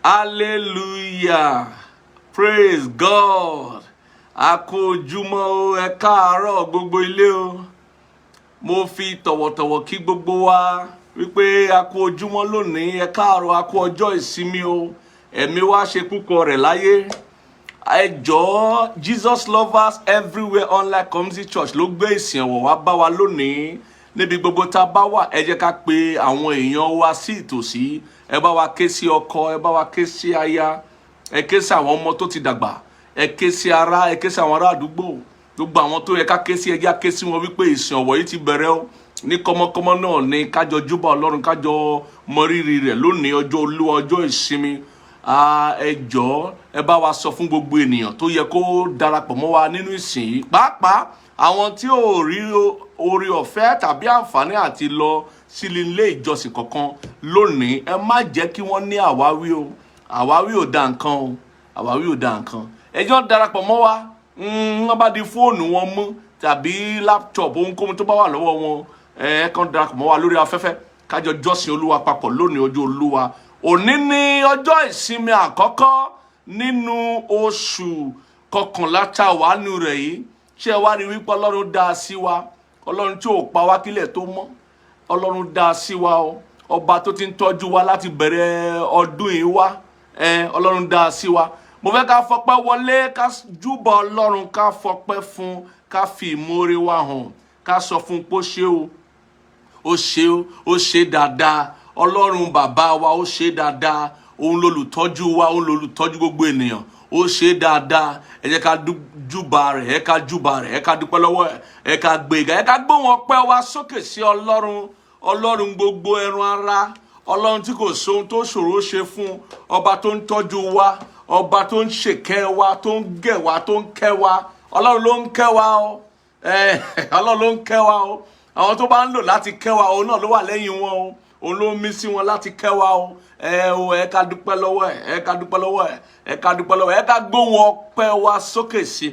Hallelujah. Praise God. A kú ojúmọ́ o, ẹ káàárọ̀ gbogbo ilé o. Mo fi tọ̀wọ̀tọ̀wọ̀ kí gbogbo wa wípé a kú ojúmọ́ lónìí, ẹ káàárọ̀, a kú ọjọ́ ìsinmi o. Ẹ̀mí wa ṣe púpọ̀ rẹ̀ láyé. Ẹ jọ̀ọ́, Jesus Lovers Everywhere Online Community Church ló gbé ìsìn ọ̀wọ̀ wá bá wa lónìí. Níbi gbogbo tá a bá wà, ẹ jẹ́ ká pe àwọn èèyàn wa sí ìtòsí. Ẹ bá wa ké sí ọkọ, ẹ bá wa ké sí aya, ẹ ké sí àwọn ọmọ tó ti dàgbà, ẹ ké sí ará, ẹ ké sí àwọn ará àdúgbò, gbogbo àwọn tó yẹ ká ké sí, ẹ jẹ́ á ké sí wọn wípé ìsìn ọ̀wọ̀ yìí ti bẹ̀rẹ̀ o. Ní kọ́mọkọ́mọ náà ni kájọ júbà Ọlọ́run, kájọ mọrírì rẹ̀ lónìí, ọjọ́ Olúwa, ọjọ́ ìsinmi. Ẹ jọ̀ọ́, ẹ bá wa sọ fún gbogbo ènìyàn tó yẹ kó darapọ̀ mọ́ wa nínú ìsìn yìí, pàápàá àwọn tí ò rí oore ọ̀fẹ́ tàbí àǹfààní àti lọ sí ilé ìjọsìn kankan lónìí. Ẹ má jẹ́ kí wọ́n ní àwáwí o. Àwáwí ò da nǹkan o, àwáwí ò da nǹkan. Ẹ jọ̀ọ́, darapọ̀ mọ́ wa. Wọ́n bá di fóònù wọn mú tàbí laptop, ohunkóhun tó bá wà lọ́wọ́ wọn, ẹ kàn darapọ̀ mọ́ wa lórí afẹ́fẹ́, kájọ jọ́sìn Olúwa papọ̀ lónìí, ọjọ́ Olúwa. Òní ní ọjọ́ ìsinmi àkọ́kọ́ nínú oṣù 11 tá a wà nù rẹ̀ yìí. Ṣé ẹ wá rí wípé Ọlọ́run dá a sí wa? Ọlọ́run tí ò pa wá kílẹ̀ tó mọ́, Ọlọ́run dá a sí wa o. Ọba tó ti ń tọ́jú wa láti bẹ̀rẹ̀ ọdún yìí wá, ẹ Ọlọ́run dá a sí wa. Mo fẹ́ ká fọpẹ́ wọlé, ká júbà Ọlọ́run, ká fọpẹ́ fún, ká fi ìmoore wa hàn, ká sọ fún pé ó ṣe o, ó ṣe o, ó ṣe dáadáa. Ọlọ́run bàbá wa, ó ṣe dáadáa. Òun lolùtọ́jú wa, òun lolùtọ́jú gbogbo ènìyàn. Ó ṣe dáadáa. Ẹ jẹ́ ká júbà rẹ̀, ẹ ká júbà rẹ̀, ẹ ká dúpẹ́ lọ́wọ́ ẹ̀, ẹ ká gbéga, ẹ ká gbóhùn ọpẹ́ wa sókè sí Ọlọ́run, Ọlọ́run gbogbo ẹran ara, Ọlọ́run tí kò sóhun tó ṣòro ṣe fún, ọba tó ń tọ́jú wa, ọba tó ń ṣèkẹ́ wa, tó ń gẹ̀ wa, tó ń kẹ́ wa. Ọlọ́run ló ń kẹ́ wa o. Ọlọ́run ló ń kẹ́ wa o. Àwọn tó bá ń lò láti kẹ́ wa, òun náà ló wà lẹ́yìn wọn o. Òun ló ń mí sí wọn láti kẹ́ wa o. Ẹ o, ẹ ká dúpẹ́ lọ́wọ́ ẹ, ẹ ká dúpẹ́ lọ́wọ́ ẹ, ẹ ká dúpẹ́ lọ́wọ́ ẹ, ẹ ká gbóhùn ọpẹ́ wa sókè sí.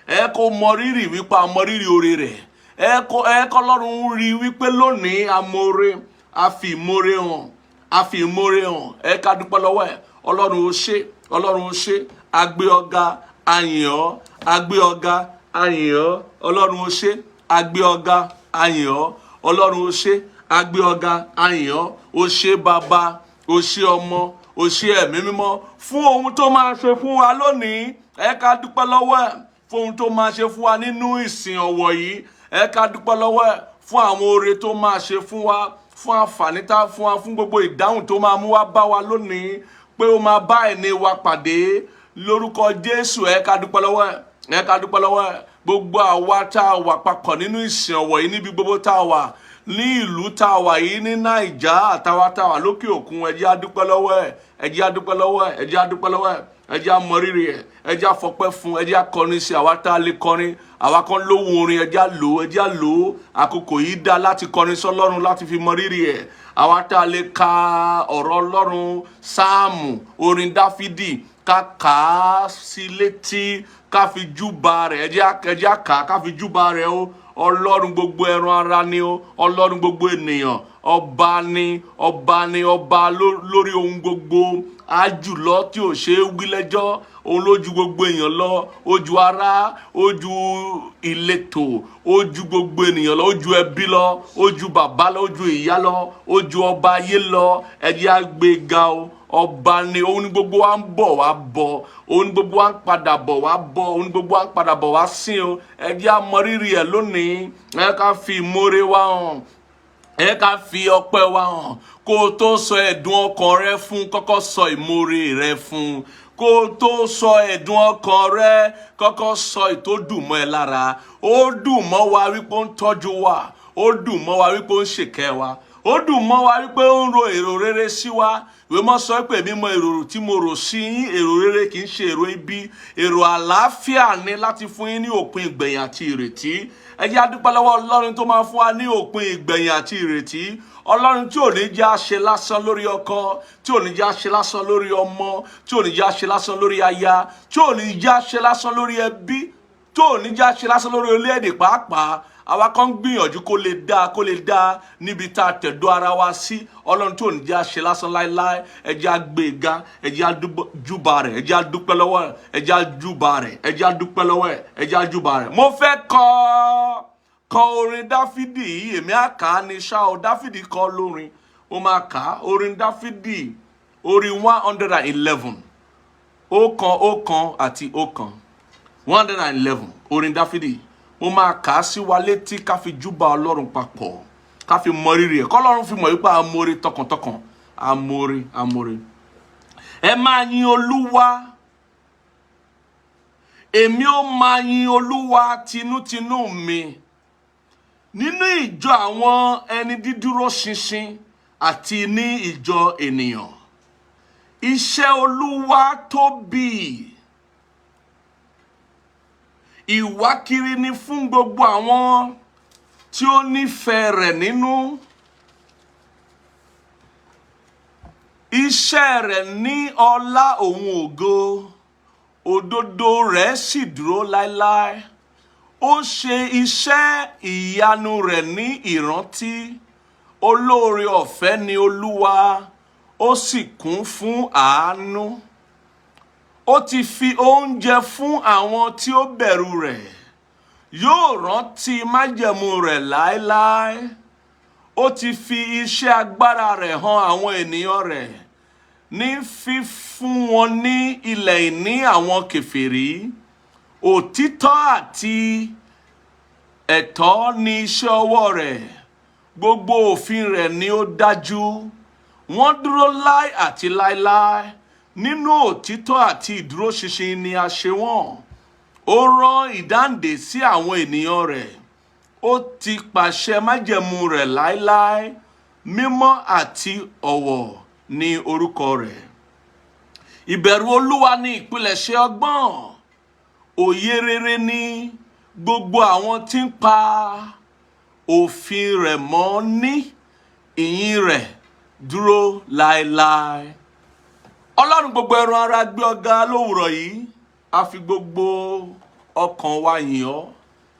Ẹ kó mọ rírì wípé a mọ rírì oore rẹ̀. Ẹ kọ́ Ọlọ́run rí wípé lónìí a mọ̀ọ́re, a fi ìmoore hàn, a fi ìmoore hàn. Ẹ ká dúpẹ́ lọ́wọ́ ẹ. Ọlọ́run, ó ṣé. Ọlọ́run, ó ṣé. A gbé ọ ga, a yìn ọ́. A gbé ọ ga, a yìn ọ́. Ọlọ́run, ó ṣé. A gbé ọ ga, a yìn ọ́. Ọlọ́run, ó ṣé. A gbé ọ ga, a yìn ọ́. Ó ṣé Bàbá, ó ṣé Ọmọ, ó ṣé Ẹ̀mí Mímọ́ fún ohun tó máa ṣe fún wa lónìí. Ẹ ká dúpẹ́ lọ́wọ́ ẹ̀ fún ohun tó máa ṣe fún wa nínú ìsìn ọ̀wọ̀ yìí. Ẹ ká dúpẹ́ lọ́wọ́ ẹ̀ fún àwọn oore tó máa ṣe fún wa, fún àǹfààní tá fún wa, fún gbogbo ìdáhùn tó máa mú wá bá wa lónìí, pé ó máa bá ẹni wa pàdé lórúkọ Jésù. Ẹ ká dúpẹ́ lọ́wọ́ ẹ̀, ẹ ká dúpẹ́ lọ́wọ́ ẹ̀. Gbogbo àwa tá a wà papọ̀ nínú ìsìn ọ̀wọ̀ yìí, níbi gbogbo tá a wà ní ìlú tá a wà yìí ní Naija, àtàwa tá a wà lókè òkun, ẹ jẹ́ á dúpẹ́ lọ́wọ́ ẹ̀, ẹ jẹ́ á dúpẹ́ lọ́wọ́ ẹ̀, ẹ jẹ́ á dúpẹ́ lọ́wọ́ ẹ̀, ẹ jẹ́ á mọrírì ẹ̀, ẹ jẹ́ á fọpẹ́ fún, ẹ jẹ́ á kọrin sí. Àwa tá a lè kọrin, àwa kan lóhùn orin, ẹ jẹ́ á lò ó, ẹ jẹ́ á lò ó. Àkókò yìí dá láti kọrin sọ́lọ́run, láti fi mọrírì ẹ̀. Àwa tá a lè ka ọ̀rọ̀ Ọlọ́run, Sáàmù, orin Dáfídì, ká kà á sí létí, ká fi júbà rẹ̀. Ẹ jẹ́ á kà á, ká fi júbà rẹ̀ o. Ọlọ́run gbogbo ẹran ara ni o. Ọlọ́run gbogbo ènìyàn, ọba ni, ọba ni, ọba lórí ohun gbogbo, ájùlọ tí ò ṣe é wí lẹ́jọ́. Òun ló ju gbogbo èèyàn lọ. Ó ju ará, ó ju ìletò, ó ju gbogbo ènìyàn lọ, ó ju ẹbí lọ, ó ju bàbá lọ, ó ju ìyá lọ, ó ju ọba ayé lọ. Ẹ jẹ́ á gbé ga o. Ọba ni. Òun ni gbogbo wa ń bọ̀ wá bọ̀, òun ni gbogbo wa ń padà bọ̀ wá bọ̀, òun ni gbogbo wa ń padà bọ̀ wá sìn o. Ẹ jẹ́ á mọ rírì ẹ̀ lónìí. Ẹ ká fi ìmoore wa hàn, ẹ ká fi ọpẹ́ wa hàn. Kó o tó sọ ẹ̀dùn ọkàn rẹ fún, kọ́kọ́ sọ ìmoore rẹ fún. Kó o tó sọ ẹ̀dùn ọkàn rẹ, kọ́kọ́ sọ ìtó dùn mọ́ ẹ lára. Ó dùn mọ́ wa wípé ó ń tọ́jú wa. Ó dùn mọ́ wa wípé ó ń ṣèkẹ́ wa. Ó dùn mọ́ wa wípé ó ń ro èrò rere sí wa. Ìwé mọ́ sọ pé, "Èmi mọ èrò tí mo rò sí yín, èrò rere, kì í ṣe èrò ibi, èrò àlàáfíà ni, láti fún yín ní òpin ìgbẹ̀yìn àti ìrètí." Ẹ jẹ́ á dúpẹ́ lọ́wọ́ Ọlọ́run tó máa fún wa ní òpin ìgbẹ̀yìn àti ìrètí, Ọlọ́run tí ò ní jẹ́ àṣe lásán lórí ọkọ, tí ò ní jẹ́ àṣe lásán lórí ọmọ, tí ò ní jẹ́ àṣe lásán lórí aya, tí ò ní jẹ́ àṣe lásán lórí ẹbí. tó ò ní já ṣe lásán lórí orílẹ̀-èdè pàápàá. Àwa kan ń gbìyànjú kó lè dáa, kó lè dáa níbi tá a tẹ̀dó ara wa sí. Ọlọ́run tó ní já ṣe lásán láéláé, ẹ jẹ́ á gbé e ga, ẹ jẹ́ á júbà rẹ̀, ẹ jẹ́ á dúpẹ́ lọ́wọ́ ẹ̀, ẹ jẹ́ á júbà rẹ̀, ẹ jẹ́ á dúpẹ́ lọ́wọ́ ẹ̀, ẹ jẹ́ á júbà rẹ̀. Mo fẹ́ kọ orin Dáfídì yìí. Èmi á kà á ní ṣá o. Dáfídì kọ lórin, ó máa kà á. Orin Dáfídì, orin 111, ọ̀kan, ọ̀kan àti ọ̀kan, 111, orin Dáfídì. Mo máa kà á sí wa létí, ká fi júbà Ọlọ́run papọ̀, ká fi mọ rírì ẹ̀, kọ́lọ́run fi mọ̀ wípé amóore tọkàntọkàn, amóore, amóore. Ẹ máa yin Olúwa. Èmi ó máa yin Olúwa tinútinú mi nínú ìjọ àwọn ẹni dídúró ṣinṣin àti ní ìjọ ènìyàn. Iṣẹ́ Olúwa tóbi, ìwákiri ni fún gbogbo àwọn tí ó nífẹ̀ẹ́ rẹ̀ nínú. Iṣẹ́ rẹ̀ ní ọlá òun ògo, òdodo rẹ̀ sì dúró láéláé. Ó ṣe iṣẹ́ ìyanu rẹ̀ ní ìrántí. Olóore ọ̀fẹ́ ni Olúwa, ó sì kún fún àánú. Ó ti fi oúnjẹ fún àwọn tí ó bẹ̀rù rẹ̀, yóò rántí májẹ̀mú rẹ̀ láéláé. Ó ti fi iṣẹ́ agbára rẹ̀ hàn àwọn ènìyàn rẹ̀ ní fífún wọn ní ilẹ̀ ìní àwọn kèfèrí. Òtítọ́ àti ẹ̀tọ́ ni iṣẹ́ ọwọ́ rẹ̀, gbogbo òfin rẹ̀ ni ó dájú. Wọ́n dúró láé àti láéláé, nínú òtítọ́ àti ìdúróṣinṣin ni a ṣe wọ́n. Ó rán ìdáǹdè sí àwọn ènìyàn rẹ̀, ó ti pàṣẹ májẹ̀mú rẹ̀ láéláé. Mímọ́ àti ọ̀wọ̀ ní orúkọ rẹ̀. Ìbẹ̀rù Olúwa ní ìpilẹ̀ṣẹ̀ ọgbọ́n, òye rere ní gbogbo àwọn tí ń pa òfin rẹ̀ mọ́ ní. Ìyìn rẹ̀ dúró láéláé. Ọlọ́run gbogbo ẹran ara, gbé ọ̀gá lówùrọ̀ yìí. A fi gbogbo ọkàn wa yìn ọ́,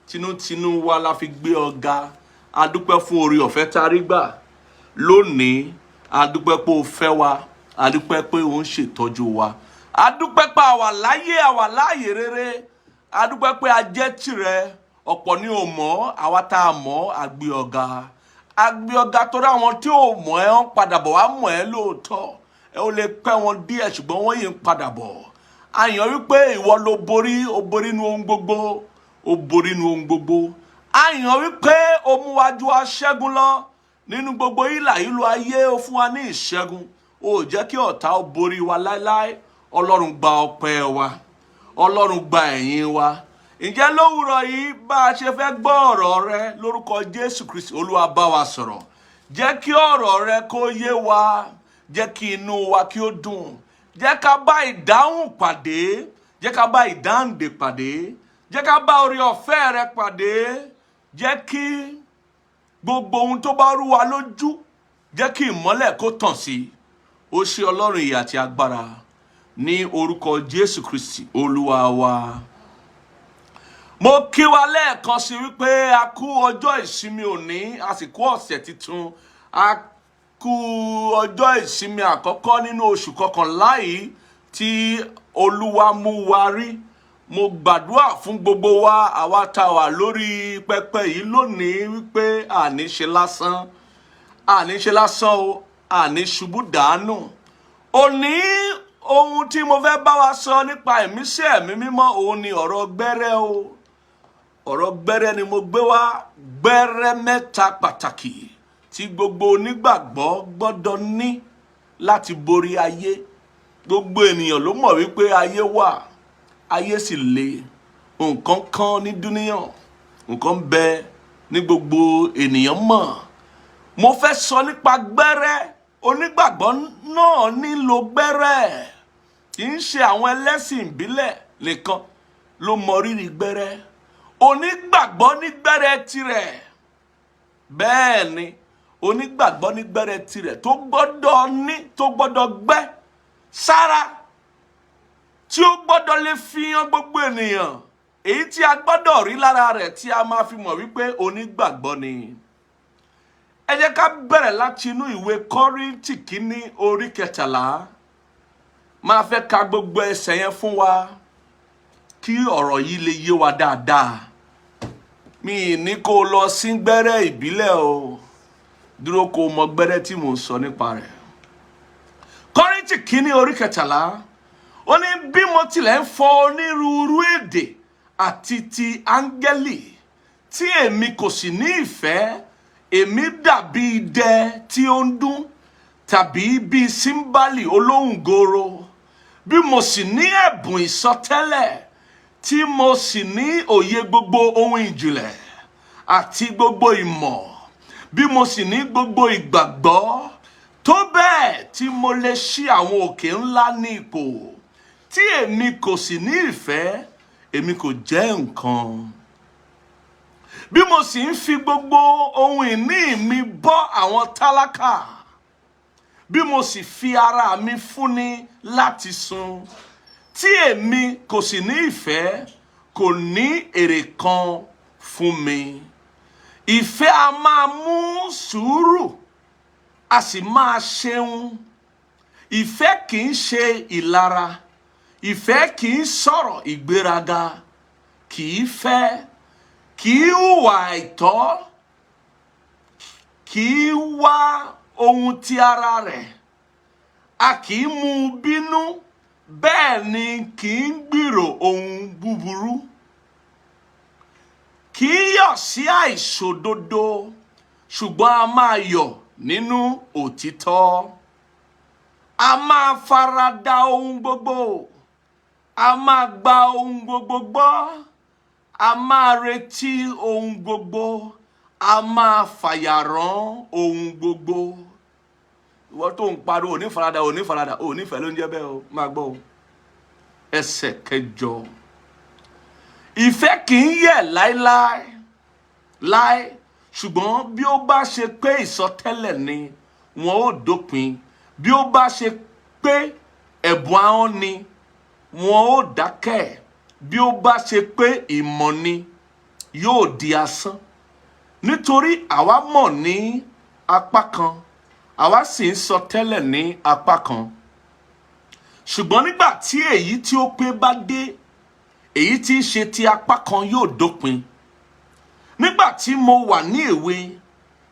tinútinú wa la fi gbé ọ̀gá. A dúpẹ́ fún oore ọ̀fẹ́ tá a rí gbà lónìí. A dúpẹ́ pé o fẹ́ wa, a dúpẹ́ pé o ń ṣètọ́jú wa, a dúpẹ́ pé a wà láyé, a wà láàyè rere. A dúpẹ́ pé a jẹ́ tìrẹ. Ọ̀pọ̀ ni ò mọ̀, àwa tá a mọ̀, a gbé ọ̀gá, a gbé ọ̀gá, torí àwọn tí ò mọ̀ ẹ́ ń padà bọ̀ wá mọ̀ ẹ́ lóòótọ́. Ẹ ó lè pẹ́ wọn díẹ̀, ṣùgbọ́n wọ́n yìí ń padà bọ̀. A yàn wípé ìwọ ló borí, o borí nu ohun gbogbo, o borí nu ohun gbogbo. A yàn wípé o mú wa ju aṣẹ́gun lọ nínú gbogbo ìlà ìlú ayé. O fún wa ní ìṣẹ́gun, o ò jẹ́ kí ọ̀tá ó borí wa láéláé. Ọlọ́run, gba ọpẹ́ wa. Ọlọ́run, gba ẹ̀yìn wa. Ǹjẹ́ lówùrọ̀ yìí, bá a ṣe fẹ́ gbọ́ ọ̀rọ̀ rẹ, lórúkọ Jésù Kristi, Olúwa, bá wa sọ̀rọ̀. Jẹ́ kí ọ̀rọ̀ rẹ kó yé wa, jẹ́ kí inú wa kí ó dùn, jẹ́ ká bá ìdáhùn pàdé, jẹ́ ká bá ìdáǹdè pàdé, jẹ́ ká bá oore ọ̀fẹ́ rẹ pàdé. Jẹ́ kí gbogbo ohun tó bá rú wa lójú, jẹ́ kí ìmọ́lẹ̀ kó tàn sí. Ó ṣe, Ọlọ́run ìyè àti agbára, ní orúkọ Jésù Kristi Olúwa wa. Mo kí wa lẹ́ẹ̀kan sí wípé a kú ọjọ́ ìsinmi òní, a sì kú ọ̀sẹ̀ tuntun, a kú ọjọ́ ìsinmi àkọ́kọ́ nínú oṣù kọkànlá yìí tí Olúwa mú wa rí. Mo gbàdúrà fún gbogbo wa, àwa tá a wà lórí pẹpẹ yìí lónìí, wípé àní ṣe lásán, àní ṣe lásán o, àní ṣubú dànù. Òní, ohun tí mo fẹ́ bá wa sọ nípa ìmísí Ẹ̀mí Mímọ́, òun ni ọ̀rọ̀ gbẹ́rẹ́ o. Ọ̀rọ̀ gbẹ́rẹ́ ni mo gbé wá, gbẹ́rẹ́ mẹ́ta pàtàkì tí gbogbo onígbàgbọ́ gbọ́dọ̀ ní láti borí ayé. Gbogbo ènìyàn ló mọ̀ wípé ayé wà, ayé sì le, nǹkan kan ní dúníyàn, nǹkan ń bẹ ní gbogbo ènìyàn mọ̀. Mo fẹ́ sọ nípa gbẹ́rẹ́. Onígbàgbọ́ náà nílò gbẹ́rẹ́. Kì í ṣe àwọn ẹlẹ́sìn ìbílẹ̀ nìkan ló mọ rírì gbẹ́rẹ́. Onígbàgbọ́ ní gbẹ́rẹ́ tirẹ̀. Bẹ́ẹ̀ ni, onígbàgbọ́ ní gbẹ́rẹ́ tirẹ̀ tó gbọ́dọ̀ ní, tó gbọ́dọ̀ gbẹ́ sára, tí ó gbọ́dọ̀ lè fi hàn gbogbo ènìyàn. Èyí tí a gbọ́dọ̀ rí lára rẹ̀ tí a máa fi mọ̀ wípé onígbàgbọ́ ni. Ẹ jẹ́ ká bẹ̀rẹ̀ láti inú ìwé Kọ́ríńtì kínní orí 13. Máa fẹ́ ka gbogbo ẹsẹ̀ yẹn fún wa kí ọ̀rọ̀ yìí lè yé wa dáadáa. Mi ì ní kó o lọ sí gbẹ́rẹ́ ìbílẹ̀ o. Dúró kó o mọ gbẹ́rẹ́ tí mò ń sọ nípa rẹ̀. Kọ́ríńtì kínní orí 13, ó ní, "Bí mo tilẹ̀ ń fọ onírúurú èdè àti ti áńgẹ́lì, tí èmi kò sì ní ìfẹ́, èmi dàbí idẹ tí ó ń dún tàbí bí símbálì olóhùn gooro. Bí mo sì ní ẹ̀bùn ìsọtẹ́lẹ̀, tí mo sì ní òye gbogbo ohun ìjìnlẹ̀ àti gbogbo ìmọ̀, bí mo sì ní gbogbo ìgbàgbọ́ tó bẹ́ẹ̀ tí mo lè ṣí àwọn òkè ńlá ní ipò, tí èmi kò sì ní ìfẹ́, èmi kò jẹ́ nǹkan. Bí mo sì ń fi gbogbo ohun ìní mi bọ́ àwọn tálákà, bí mo sì fi ara mi fúnni láti sun, tí èmi kò sì ní ìfẹ́, kò ní èrè kan fún mi. Ìfẹ́ a máa mú sùúrù, a sì máa ṣeun. Ìfẹ́ kì í ṣe ìlara. Ìfẹ́ kì í sọ̀rọ̀ ìgbéraga, kì í fẹ́, kì í hùwà àìtọ́, kì í wá ohun ti ara rẹ̀, a kì í mú un bínú, bẹ́ẹ̀ ni kì í gbìrò ohun búburú, kì í yọ̀ sí àìṣòdodo, ṣùgbọ́n a máa yọ̀ nínú òtítọ́. A máa farada ohun gbogbo, a máa gba ohun gbogbo gbọ́, a máa retí ohun gbogbo, a máa fàyàrán ohun gbogbo." Ìwọ tó ń pariwo onífaradà, onífaradà, onífẹ̀ẹ́ ló ń jẹ́ bẹ́ẹ̀ o. Máa gbọ́ o. Ẹsẹ̀ 8: "Ìfẹ́ kì í yẹ̀ láéláé láé, ṣùgbọ́n bí ó bá ṣe pé ìsọtẹ́lẹ̀ ni, wọn ó dópin; bí ó bá ṣe pé ẹ̀bùn ahọ́n ni, wọn ó dákẹ́; bí ó bá ṣe pé ìmọ̀ ni, yóò di asán. Nítorí àwa mọ̀ ní apá kan, àwa sì ń sọ tẹ́lẹ̀ ní apá kan. Ṣùgbọ́n nígbà tí èyí tí ó pé bá dé, èyí tí í ṣe ti apá kan yóò dópin. Nígbà tí mo wà ní èwe,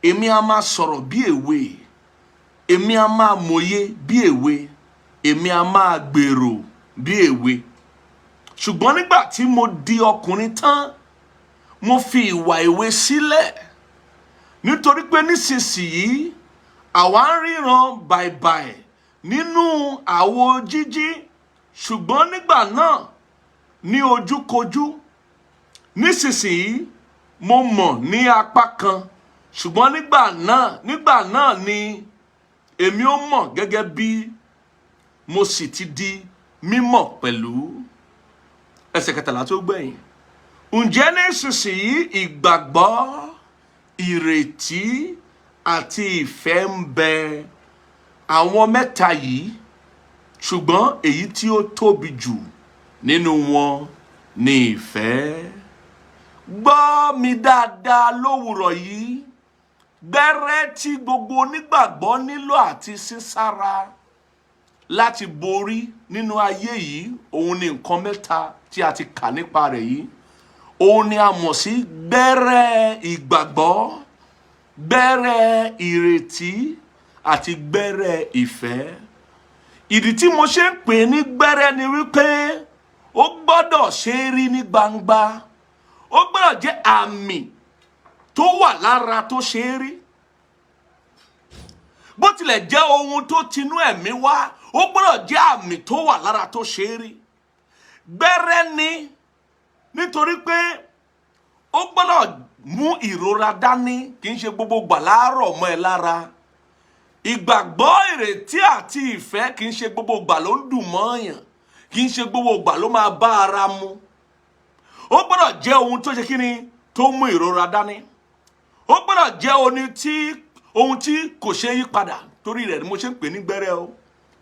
èmi a máa sọ̀rọ̀ bí èwe, èmi a máa mòye bí èwe, èmi a máa gbèrò bí èwe. Ṣùgbọ́n nígbà tí mo di ọkùnrin tán, mo fi ìwà èwe sílẹ̀. Nítorí pé nísinsìnyí àwa ń ríran bàìbàì nínú àwo jíjí, ṣùgbọ́n nígbà náà ní ojúkojú. Nísinsìnyí mo mọ̀ ní apá kan, ṣùgbọ́n nígbà náà ni èmi ó mọ̀ gẹ́gẹ́ bí mo sì ti di mímọ̀ pẹ̀lú." Ẹsẹ̀ 13 tó gbẹ̀yìn: "Ǹjẹ́ nísinsìnyí ìgbàgbọ́, ìrètí àti ìfẹ́ ń bẹ, àwọn mẹ́ta yìí, ṣùgbọ́n èyí tí ó tóbi jù nínú wọn ni ìfẹ́." Gbọ́ mi dáadáa lówùrọ̀ yìí. Gbẹ́rẹ́ tí gbogbo onígbàgbọ́ nílò àti sísára láti borí nínú ayé yìí, òun ni nǹkan mẹ́ta tí a ti kà nípa rẹ̀ yìí. Òun ni a mọ̀ sí gbẹ́rẹ́ ìgbàgbọ́, gbẹ́rẹ́ ìrètí àti gbẹ́rẹ́ ìfẹ́. Ìdí tí mo ṣe ń pè é ní gbẹ́rẹ́ ni wípé ó gbọ́dọ̀ ṣe é rí ní gbangba. Ó gbọ́dọ̀ jẹ́ àmì tó wà lára tó ṣe é rí. Bó tilẹ̀ jẹ́ ohun tó tinú ẹ̀mí wá, ó gbọ́dọ̀ jẹ́ àmì tó wà lára tó ṣe é rí. Gbẹ́rẹ́ ni nítorí pé ó gbọ́dọ̀ mú ìrora dání. Kì í ṣe gbogbo gbà láàárọ̀ mọ́ ẹ lára. Ìgbàgbọ́, ìrètí àti ìfẹ́, kì í ṣe gbogbo gbà ló ń dùn mọ́ọ̀yàn, kì í ṣe gbogbo gbà ló máa bá ara mu. Ó gbọ́dọ̀ jẹ́ ohun tó ṣe kí ni, tó mú ìrora dání. Ó gbọ́dọ̀ jẹ́ ohun tí kò ṣe yí padà. Torí rẹ̀ ni mo ṣe ń pè ní gbẹ́rẹ́ o.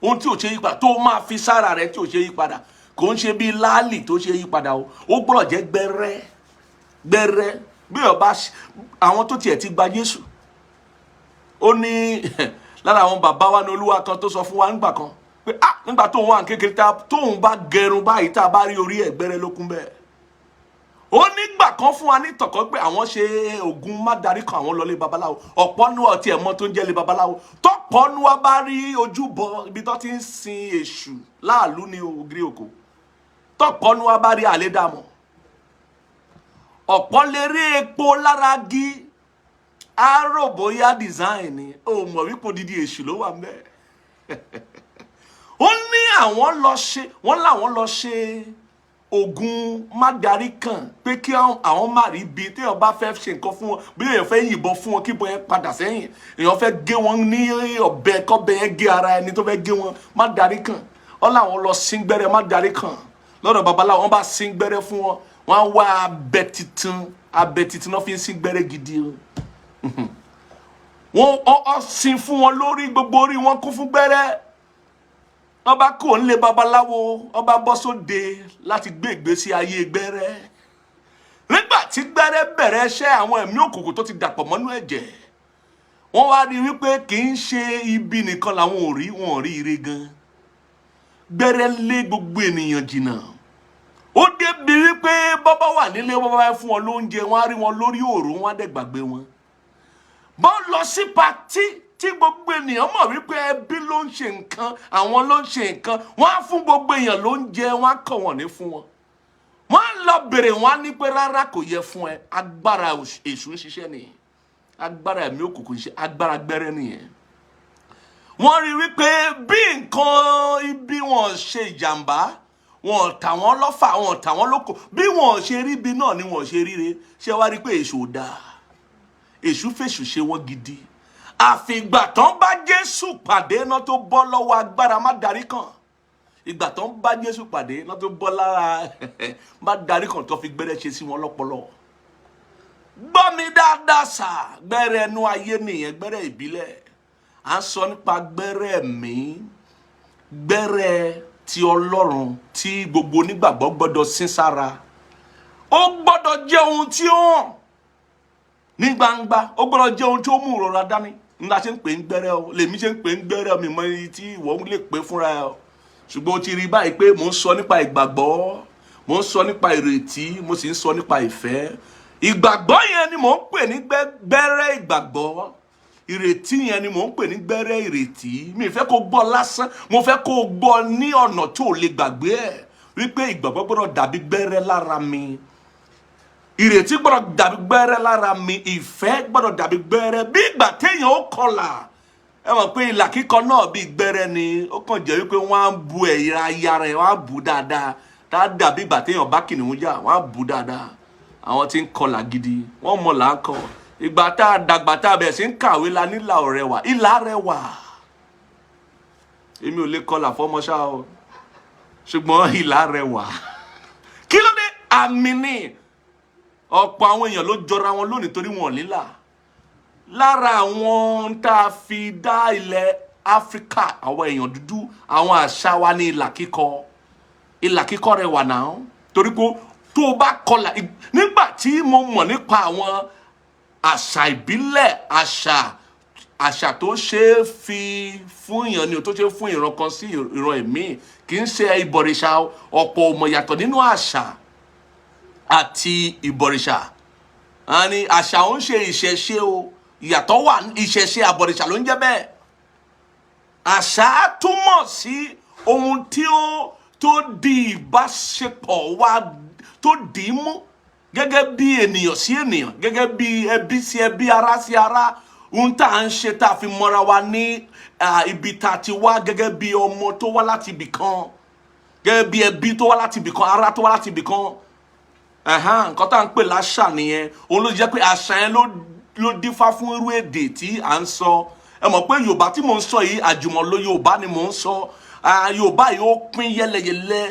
Ohun tí ò ṣe yí padà, tó máa fi sára rẹ̀, tí ò ṣe yí padà. Kò ń ṣe bíi láàlì tó ṣe yí padà o. Ó gbọ́dọ̀ jẹ́ gbẹ́rẹ́ gbẹ́rẹ́. Bí ọba àwọn tó tiẹ̀ ti gba Jésù, ó ní lára àwọn bàbá wa ní Olúwa kan tó sọ fún wa nígbà kan pé, ah, nígbà tóun wà ní kékeré, tóun bá gẹrun báyìí, tá a bá rí orí ẹ̀, gbẹ́rẹ́ ló kún bẹ́ẹ̀. Ó nígbà kan fún wa ní tọ̀kọ́ pé àwọn ṣe oògùn mádarí kan, àwọn lọlé babaláwo. Ọ̀pọ̀ nu ọtí ẹ̀mọ́ tó ń jẹ́ lé babaláwo tọ́pọ̀ nu wa bá rí ojúbọ ibi tó ti ń sin èṣù láàlú ní ògiri òkò, tọ́pọ̀ nu wa bá rí àlédàmọ̀. Ọ̀pọ̀ lè rí epo lára gí, á rò bóyá design ni. Ó mọ̀ wípé odidi èṣù ló wà ńbẹ̀. Ó ní àwọn lọ ṣe, wọ́n làwọn lọ ṣe oògùn mádarí kan pé kí àwọn má rí ibi. Téèyàn bá fẹ́ ṣe nǹkan fún wọn, bí èèyàn fẹ́ yìnbọn fún wọn, kí ìbọn yẹn padà sẹ́yìn, èèyàn fẹ́ gé wọn ní ọ̀bẹ, kọ́bẹ yẹn gé ara ẹni tó fẹ́ gé wọn, mádarí kan. Wọ́n làwọn lọ sín gbẹ́rẹ́ mádarí kan lọ́dọ̀ babaláwo. Wọ́n bá sín gbẹ́rẹ́ fún wọn, wọ́n á wá abẹ titun. Abẹ titun náà fi ń sín gbẹ́rẹ́ gidi o. Wọ́n ọ sin fún wọn lórí, gbogbo orí wọn kún fún gbẹ́rẹ́. Wọ́n bá kó nílé babaláwo, wọ́n bá bọ́ sóde láti gbé ìgbésí ayé gbẹ́rẹ́. Nígbà tí gbẹ́rẹ́ bẹ̀rẹ̀ iṣẹ́, àwọn ẹ̀mí òkùnkùn tó ti dàpọ̀ mọ́nú ẹ̀jẹ̀, wọ́n wá rí wípé kì í ṣe ibi nìkan làwọn ò rí, wọn ò rí ire gan. Gbẹ́rẹ́ lé gbogbo ènìyàn jìnnà. Ó débi wípé bọ́bá wà nílé, bọ́bá bá fún wọn lóúnjẹ, wọ́n á rí wọn lórí òòrùn, wọ́n á dẹ̀ gbàgbé wọn. Bọ́ lọ sí party tí gbogbo ènìyàn mọ̀ wípé ẹbí ló ń ṣe nǹkan, àwọn ló ń ṣe nǹkan, wọ́n á fún gbogbo èèyàn lóúnjẹ, wọ́n á kọ̀ wọ́n ní fún wọn. Wọ́n á lọ bèrè, wọ́n á ní pé rárá, kò yẹ fún ẹ. Agbára èṣù ń ṣiṣẹ́ nìyẹn, agbára ẹ̀mí òkùnkùn ń ṣiṣẹ́, agbára gbẹ́rẹ́ nìyẹn. Wọ́n rí wípé bí nǹkan ibi wọn ṣe ìjàmbá, wọn tà wọ́n lọ́fà, wọn tà wọ́n lóko, bí wọn ṣe rí ibi náà ni wọn ṣe ríre. Ṣé wá rí pé èṣù ò dáa? Èṣù fèṣù ṣe wọ́n gidi. Àfìgbà tán bá Jésù pàdé náà tó bọ́ lọ́wọ́ agbára má darí kàn. Ìgbà tán bá Jésù pàdé náà tó bọ́ lára má darí kàn tó fi gbẹ́rẹ́ ṣe sí wọn lọ́pọlọ. Gbọ́ mi dáadáa sà, gbẹ́rẹ́ ẹnu ayé nìyẹn, gbẹ́rẹ́ ìbílẹ̀. À ń sọ nípa gbẹ́rẹ́ ẹ̀mí, gbẹ́rẹ́ ti Ọlọ́run tí gbogbo onígbàgbọ́ gbọ́dọ̀ sín sára. Ó gbọ́dọ̀ jẹ́ ohun tí ó hàn ní gbangba, ó gbọ́dọ̀ jẹ́ ohun tí ó mú ìrora dání. Ńlá ṣe ń pè ń gbẹ́rẹ́ o, lèmi ṣe ń pè ń gbẹ́rẹ́. Mi mọ iye tí ìwọ ń lè pè fúnra ẹ o, ṣùgbọ́n o ti rí báyìí pé mò ń sọ nípa ìgbàgbọ́, mò ń sọ nípa ìrètí, mo sì ń sọ nípa ìfẹ́. Ìgbàgbọ́ yẹn ni mò ń pè ní gbẹ́rẹ́ ìgbàgbọ́. Ìrètí yẹn ni mò ń pè ní gbẹ́rẹ́ ìrètí. Mi fẹ́ kó gbọ́ lásán, mo fẹ́ kó gbọ́ ní ọ̀nà tó lè gbàgbé ẹ̀, wípé ìgbàgbọ́ gbọ́dọ̀ dàbí gbẹ́rẹ́ lára mi, ìrètí gbọ́dọ̀ dàbí gbẹ́rẹ́ lára mi, ìfẹ́ gbọ́dọ̀ dàbí gbẹ́rẹ́. Bí ìgbà téèyàn ó kọlà, ẹ mọ̀ pé ìlà kíkọ náà bí gbẹ́rẹ́ ni. Ó kàn jẹ́ wípé wọ́n á bu ẹ̀yà aya rẹ̀, wọ́n á bu dáadáa, tá a dàbí ìgbà téèyàn bá kìnìún jà. Wọ́n á bu dáadáa. Àwọn tí ń kọlà gidi, wọ́n mọ̀ là ń kọ. Ìgbà tá a dàgbà, tá a bẹ̀rẹ̀ sí ń kàwé, la nílà ọ̀rẹ́ wà, ìlà rẹ̀ wà. Èmi ò lè kọlà fọmọ ṣá o, ṣùgbọ́n ìlà rẹ̀ wà. Kí ló dé? Àmì ni. Ọ̀pọ̀ àwọn èèyàn ló jọra wọn lónìí torí wọn ò nílà. Lára àwọn tá a fi dá ilẹ̀ Áfíríkà, àwọn èèyàn dúdú, àwọn àṣà wa ní ìlà kíkọ. Ìlà kíkọ rẹ̀ wà náà, torí pé tó o bá kọlà, nígbà tí mo mọ̀ nípa àwọn àṣà ìbílẹ̀, àṣà tó ṣe é fi fún èèyàn ni o, tó ṣe é fún ìran kan sí ìran èmi, kì í ṣe ìbọ̀rìṣà. Ọ̀pọ̀ ò mọ̀ yàtọ̀ nínú àṣà àti ìbọ̀rìṣà. A ní àṣà ò ń ṣe ìṣẹ̀ṣe o, ìyàtọ̀ wà. Ìṣẹ̀ṣe, àbọ̀rìṣà ló ń jẹ́ bẹ́ẹ̀. Àṣà túmọ̀ sí ohun tí ó tó di ìbáṣepọ̀ wa, tó dì í mú gẹ́gẹ́ bí ènìyàn sí ènìyàn, gẹ́gẹ́ bí ẹbí sí ẹbí, ará sí ará, ohun tá à ń ṣe tá a fi mọ́ra wa ní ibi tá a ti wá, gẹ́gẹ́ bí ọmọ tó wá láti ibì kan, gẹ́gẹ́ bí ẹbí tó wá láti ibì kan, ará tó wá láti ibì kan. Nǹkan tá à ń pè láṣà nìyẹn. Òun ló jẹ́ pé àṣà yẹn ló dífá fún irú èdè tí à ń sọ. Ẹ mọ̀ pé Yorùbá tí mò ń sọ yìí, àjùmọ̀lò Yorùbá ni mò ń sọ. Yorùbá yìí, ó pín yẹlẹyẹlẹ.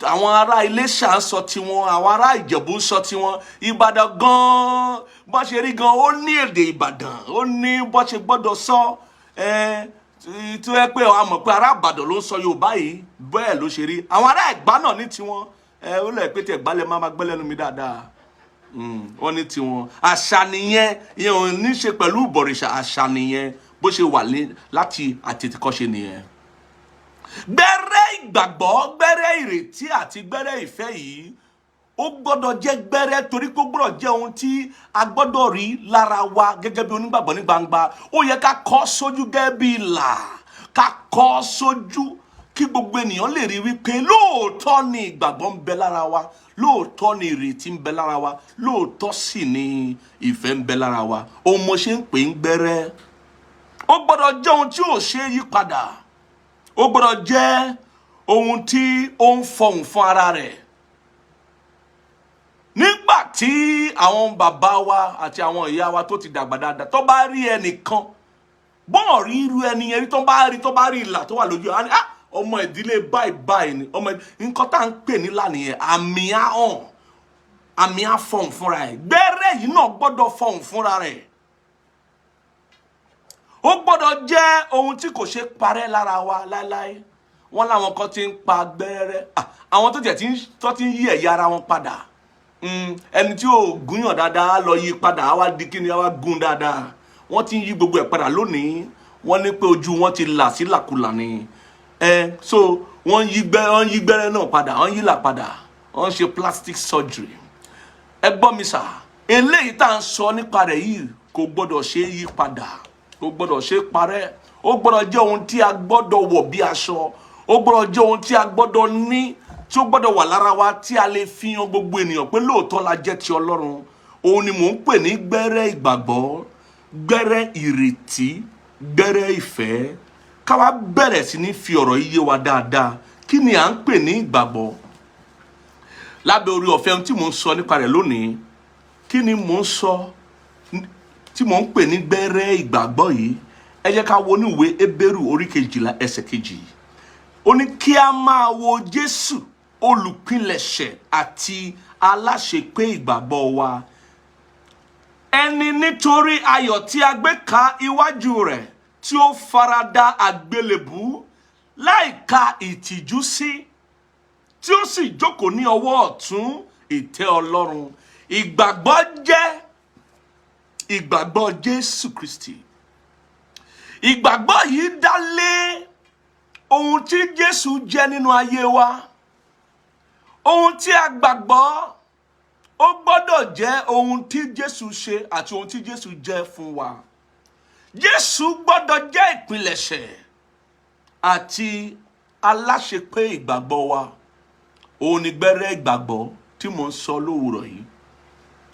Àwọn ará Iléṣà ń sọ tiwọn, àwọn ará Ìjẹ̀bú ń sọ tiwọn. Ìbàdàn gan-an bó ṣe rí gan, ó ní èdè Ìbàdàn, ó ní bó ṣe gbọ́dọ̀ sọ. Ẹ Tí ó yẹ pé a mọ̀ pé ará Ìbàdàn ló ń sọ Yorùbá yìí, bẹ́ẹ̀ ló ṣe rí. Àwọn ará Ẹ̀gbá náà ní tiwọn. Ẹ ó lẹ̀ pé tí Ẹ̀gbá lẹ máa gbẹ́ lẹ́nu mi dáadáa. Wọ́n ní tiwọn. Àṣà nìyẹn. Ìyẹn ò ní ṣe pẹ̀lú ìbọ̀rìṣà. Àṣà nìyẹn, bó ṣe wà láti àtètèkọ́ṣe nìyẹn. Gbẹ́rẹ́ ìgbàgbọ́, gbẹ́rẹ́ ìrètí àti gbẹ́rẹ́ ìfẹ́ yìí, ó gbọ́dọ̀ jẹ́ gbẹ́rẹ́, torí pé ó gbọ́dọ̀ jẹ́ ohun tí a gbọ́dọ̀ rí lára wa gẹ́gẹ́ bí onígbàgbọ́ ní gbangba. Ó yẹ ká kọ́ sójú gẹ́gẹ́ bí ìlà, ká kọ́ sójú kí gbogbo ènìyàn lè rí wípé lóòótọ́ ni ìgbàgbọ́ ń bẹ lára wa, lóòótọ́ ni ìrètí ń bẹ lára wa, lóòótọ́ sì ni ìfẹ́ ń bẹ lára wa. Ohun mo ṣe ń pè ń gbẹ́rẹ́, ó gbọ́dọ̀ jẹ́ ohun tí ò ṣe é yí padà. Ó gbọ́dọ̀ jẹ́ ohun tí ó ń fọhùn fún ara rẹ̀. Nígbà tí àwọn bàbá wa àti àwọn ìyá wa tó ti dàgbà dáadáa tó bá rí ẹnìkan, bọ́n rí irú ẹni yẹn rí, tó bá rí ìlà tó wà lójú ẹ̀, á ní, "Ah, ọmọ ìdílé báyìí báyìí ni ọmọ." Nǹkan tá à ń pè nílà nìyẹn. Àmì á hàn, àmì á fọhùn fúnra ẹ̀. Gbẹ́rẹ́ yìí náà gbọ́dọ̀ fọhùn fúnra rẹ̀. Ó gbọ́dọ̀ jẹ́ ohun tí kò ṣe parẹ́ lára wa láéláé. Wọ́n láwọn kan ti ń pa gbẹ́rẹ́. Ah, àwọn tó jẹ́ tó ti ń yí ẹ̀yà ara wọn padà. Ẹni tí ò gúnyàn dáadáa á lọ yí padà, á wá di kíni, á wá gún dáadáa. Wọ́n ti ń yí gbogbo ẹ̀ padà lónìí. Wọ́n ní pé ojú wọn ti là sí làkúlà ni ẹ. So wọ́n yí gbẹ́rẹ́ náà padà, wọ́n yí là padà, wọ́n ṣe plastic surgery. Ẹ gbọ́ mi sà, eléyìí tá à ń sọ nípa rẹ̀ yìí kò gbọ́dọ̀ ṣe é yí padà, kò gbọ́dọ̀ ṣe é parẹ́. Ó gbọ́dọ̀ jẹ́ ohun tí a gbọ́dọ̀ wọ̀ bí aṣọ. Ó gbọ́dọ̀ jẹ́ ohun tí a gbọ́dọ̀ ní, tí ó gbọ́dọ̀ wà lára wa, tí a lè fi hàn gbogbo ènìyàn pé lóòótọ́ la jẹ́ ti Ọlọ́run. Òun ni mò ń pè ní gbẹ́rẹ́ ìgbàgbọ́, gbẹ́rẹ́ ìrètí, gbẹ́rẹ́ ìfẹ́. Ká wá bẹ̀rẹ̀ sí ní fi ọ̀rọ̀ yìí yé wa dáadáa. Kí ni à ń pè ní ìgbàgbọ́? Lábẹ́ orí ọ̀fẹ́, ohun tí mò ń sọ nípa rẹ̀ lónìí, kí ni mò ń sọ tí mò ń pè ní gbẹ́rẹ́ ìgbàgbọ́ yìí? Ẹ jẹ́ ká wo ní ìwé Hébérù orí 12 ẹsẹ̀ 2. Ó ní kí a máa wo Jésù, olùpilẹ̀ṣẹ̀ àti aláṣepé ìgbàgbọ́ wa, ẹni nítorí ayọ̀ tí a gbé ka iwájú rẹ̀, tí ó farada àgbélébú láìka ìtìjú sí, tí ó sì jókòó ní ọwọ́ ọ̀tún ìtẹ́ Ọlọ́run. Ìgbàgbọ́ jẹ́ ìgbàgbọ́ Jésù Kristi. Ìgbàgbọ́ yìí dá lé ohun tí Jésù jẹ́ nínú ayé wa. Ohun tí a gbàgbọ́, ó gbọ́dọ̀ jẹ́ ohun tí Jésù ṣe àti ohun tí Jésù jẹ́ fún wa. Jésù gbọ́dọ̀ jẹ́ ìpilẹ̀ṣẹ̀ àti aláṣepé ìgbàgbọ́ wa. Òun ni gbẹ́rẹ́ ìgbàgbọ́ tí mò ń sọ lówùrọ̀ yìí.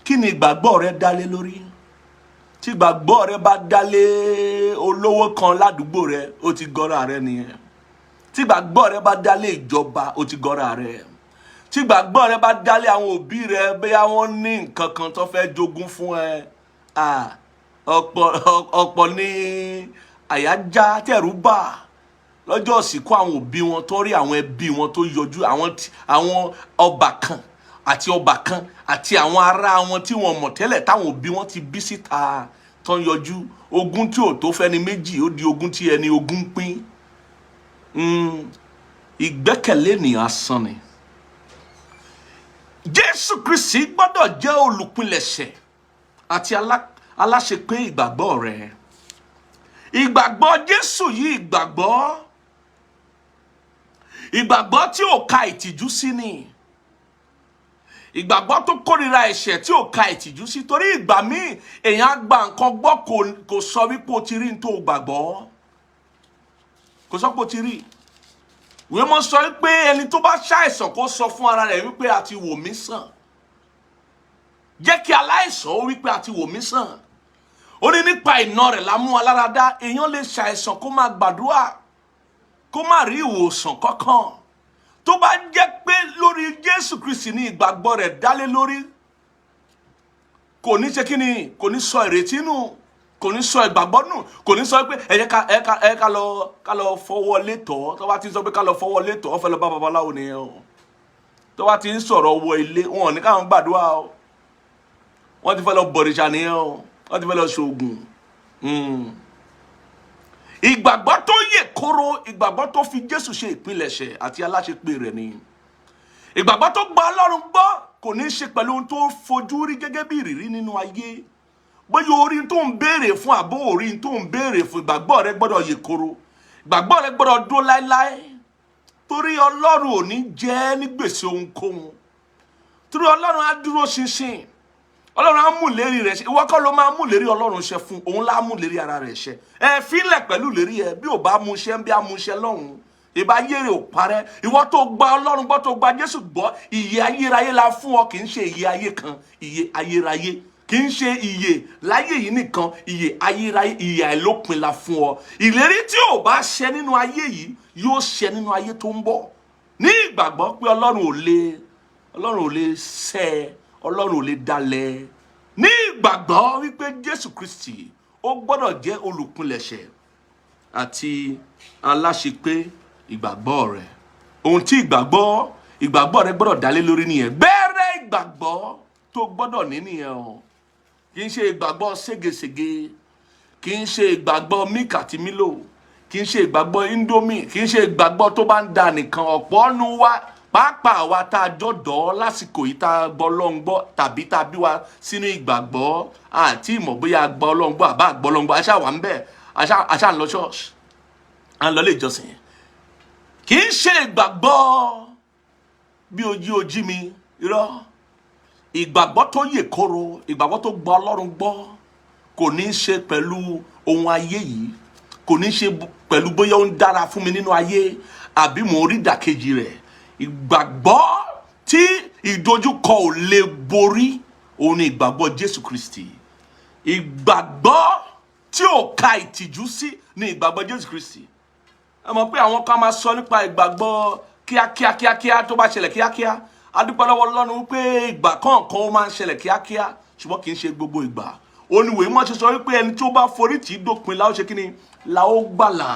Kí ni ìgbàgbọ́ rẹ dá lé lórí? Tí ìgbàgbọ́ rẹ bá dá lé olówó kan ládùúgbò rẹ, ó ti gọ́ra rẹ nìyẹn. Tí ìgbàgbọ́ rẹ bá dá lé ìjọba, ó ti gọ́ra rẹ. Tí ìgbàgbọ́ rẹ bá dá lé àwọn òbí rẹ, bóyá wọ́n ní nǹkan kan tó fẹ́ jogún fún ẹ, ọ̀pọ̀ ọ̀pọ̀ ní àyájá tẹ̀rù bà lọ́jọ́ ìsìnkú àwọn òbí wọn, tó rí àwọn ẹbí wọn tó yọjú, àwọn ọbàkan àti ọbàkan àti àwọn ará wọn tí wọn mọ̀ tẹ́lẹ̀, táwọn òbí wọn ti bí síta, tó ń yọjú. Ogún tí ò tó fẹ́ni méjì, ó di ogún tí ẹni ogún pín. Ìgbẹ́kẹ̀lé ènìyàn asán ni. Jésù Kristi gbọ́dọ̀ jẹ́ olùpilẹ̀ṣẹ̀ àti aláṣepé ìgbàgbọ́ rẹ. Ìgbàgbọ́ Jésù yìí, ìgbàgbọ́ tí ò ka ìtìjú sí ni, ìgbàgbọ́ tó kórìíra ẹ̀ṣẹ̀, tí ò ka ìtìjú sí. Torí ìgbà míì, èèyàn á gba nǹkan gbọ́, kò sọ wípé o ti rí ní tó o gbàgbọ́. Kò sọ pé o ti rí. Ìwé mọ́ sọ wípé ẹni tó bá ṣàìsàn, kó sọ fún ara rẹ̀ wípé, "A ti wò mí sàn." Jẹ́ kí aláìsàn ó wípé, "A ti wò mí sàn." Ó ní nípa ìnà rẹ̀ la mú wa lára dá. Èèyàn lè ṣàìsàn, kó máa gbàdúrà, kó má rí ìwòsàn kankan. Tó bá jẹ́ pé lórí Jésù Kristi ní ìgbàgbọ́ rẹ̀ dálé lórí, kò ní ṣe kíni, kò ní sọ ìrètí nù, kò ní sọ ìgbàgbọ́ nù, kò ní sọ pé ẹ jẹ́ ká lọ fọwọ́ létọ́. Tó bá ti ń sọ pé ká lọ fọwọ́ létọ́, ó fẹ́ lọ bá babaláwo nìyẹn o. Tó bá ti ń sọ̀rọ̀ wọ ilé wọn ò ní káwọn gbàdúrà o, wọ́n ti fẹ́ lọ bọ̀rìṣà nìyẹn o, wọ́n ti fẹ́ lọ ṣoògùn. Ìgbàgbọ́ tó yè kóró, ìgbàgbọ́ tó fi Jésù ṣe ìpilẹ̀ṣẹ̀ àti aláṣepé rẹ̀ ni. Ìgbàgbọ́ tó gba Ọlọ́run gbọ́ kò ní í ṣe pẹ̀lú ohun tó fojú rí gẹ́gẹ́ bí ìrírí nínú ayé. Bóyá orí tó ń béèrè fún àbó orí tó ń béèrè fún, ìgbàgbọ́ rẹ gbọ́dọ̀ yè kóró, ìgbàgbọ́ rẹ gbọ́dọ̀ dúró láéláé, torí Ọlọ́run ò ní jẹ́ ní gbèsè ohunkóhun, torí Ọlọ́run á dúró ṣinṣin, Ọlọ́run á mú ìlérí rẹ̀ ṣẹ. Ìwọ kọ́ ló máa mú ìlérí Ọlọ́run ṣẹ fún òun, lá mú ìlérí ara rẹ̀ ṣẹ. Ẹ fílẹ̀ pẹ̀lú ìlérí ẹ, bí ò bá mú ṣẹ ń bí á mú ṣẹ lọ́hùn, ìbá yéré ò parẹ́. Ìwọ tó gba Ọlọ́run gbọ́, tó gba Jésù gbọ́, ìyè ayérayé la fún ọ. Kì í ṣe ìyè ayé kan, ìyè ayérayé. Kì í ṣe ìyè láyé yìí nìkan, ìyè ayérayé, ìyè àìlópin la fún ọ. Ìlérí tí ò bá ṣẹ nínú ayé yìí yóò ṣẹ nínú ayé tó ń bọ̀. Ní ìgbàgbọ́ pé Ọlọ́run ò lè ṣẹ́, Ọlọ́run ò lè dalẹ̀. Ní ìgbàgbọ́ wípé Jésù Kristi ó gbọ́dọ̀ jẹ́ olùpilẹ̀ṣẹ̀ àti aláṣepé ìgbàgbọ́ rẹ̀. Ohun tí ìgbàgbọ́ rẹ gbọ́dọ̀ dálé lórí nìyẹn. Bẹ̀rẹ̀ ìgbàgbọ́ tó gbọ́dọ̀ ní nìyẹn o. Kì í ṣe ìgbàgbọ́ ségesège, kì í ṣe ìgbàgbọ́ milk àti Milo, kì í ṣe ìgbàgbọ́ Indomie, kì í ṣe ìgbàgbọ́ tó bá ń da nìkan. Ọ̀pọ̀ nu wa, pàápàá wa tá a jọ̀dọ̀ lásìkò yìí, tá a gbọ́ Ọlọ́run gbọ́ tàbí tá a bí wa sínú ìgbàgbọ́, àti ìmọ̀ bóyá a gbọ́ Ọlọ́run gbọ́ àbá gbọ́ Ọlọ́run gbọ́, aṣá wà ń bẹ̀, aṣá ń lọ ṣọ́ọ̀ṣì, à ń lọ ilé ìjọsìn. Kì í ṣe ìgbàgbọ́ bí ojí ojí mi, irọ́. Ìgbàgbọ́ tó yè kóró, ìgbàgbọ́ tó gba Ọlọ́run gbọ́ kò ní í ṣe pẹ̀lú ohun ayé yìí, kò ní í ṣe pẹ̀lú bóyá ó ń dára fún mi nínú ayé àbí mò ń rí ìdàkejì rẹ̀. Ìgbàgbọ́ tí ìdojúkọ ò lè borí òun ni ìgbàgbọ́ Jésù Kristi. Ìgbàgbọ́ tí ò ka ìtìjú sí ni ìgbàgbọ́ Jésù Kristi. Ẹ mọ̀ pé àwọn kan máa sọ nípa ìgbàgbọ́ kíákíá kíákíá, tó bá ṣẹlẹ̀ kíákíá. A dúpẹ́ lọ́wọ́ Ọlọ́run wípé ìgbà kọ̀ọ̀kan ó máa ń ṣẹlẹ̀ kíákíá, ṣùgbọ́n kì í ṣe gbogbo ìgbà. Oníwèé mọ́ ṣe sọ wípé ẹni tí ó bá forí tì í dópin la ó ṣe kíni, la ó gbàlà.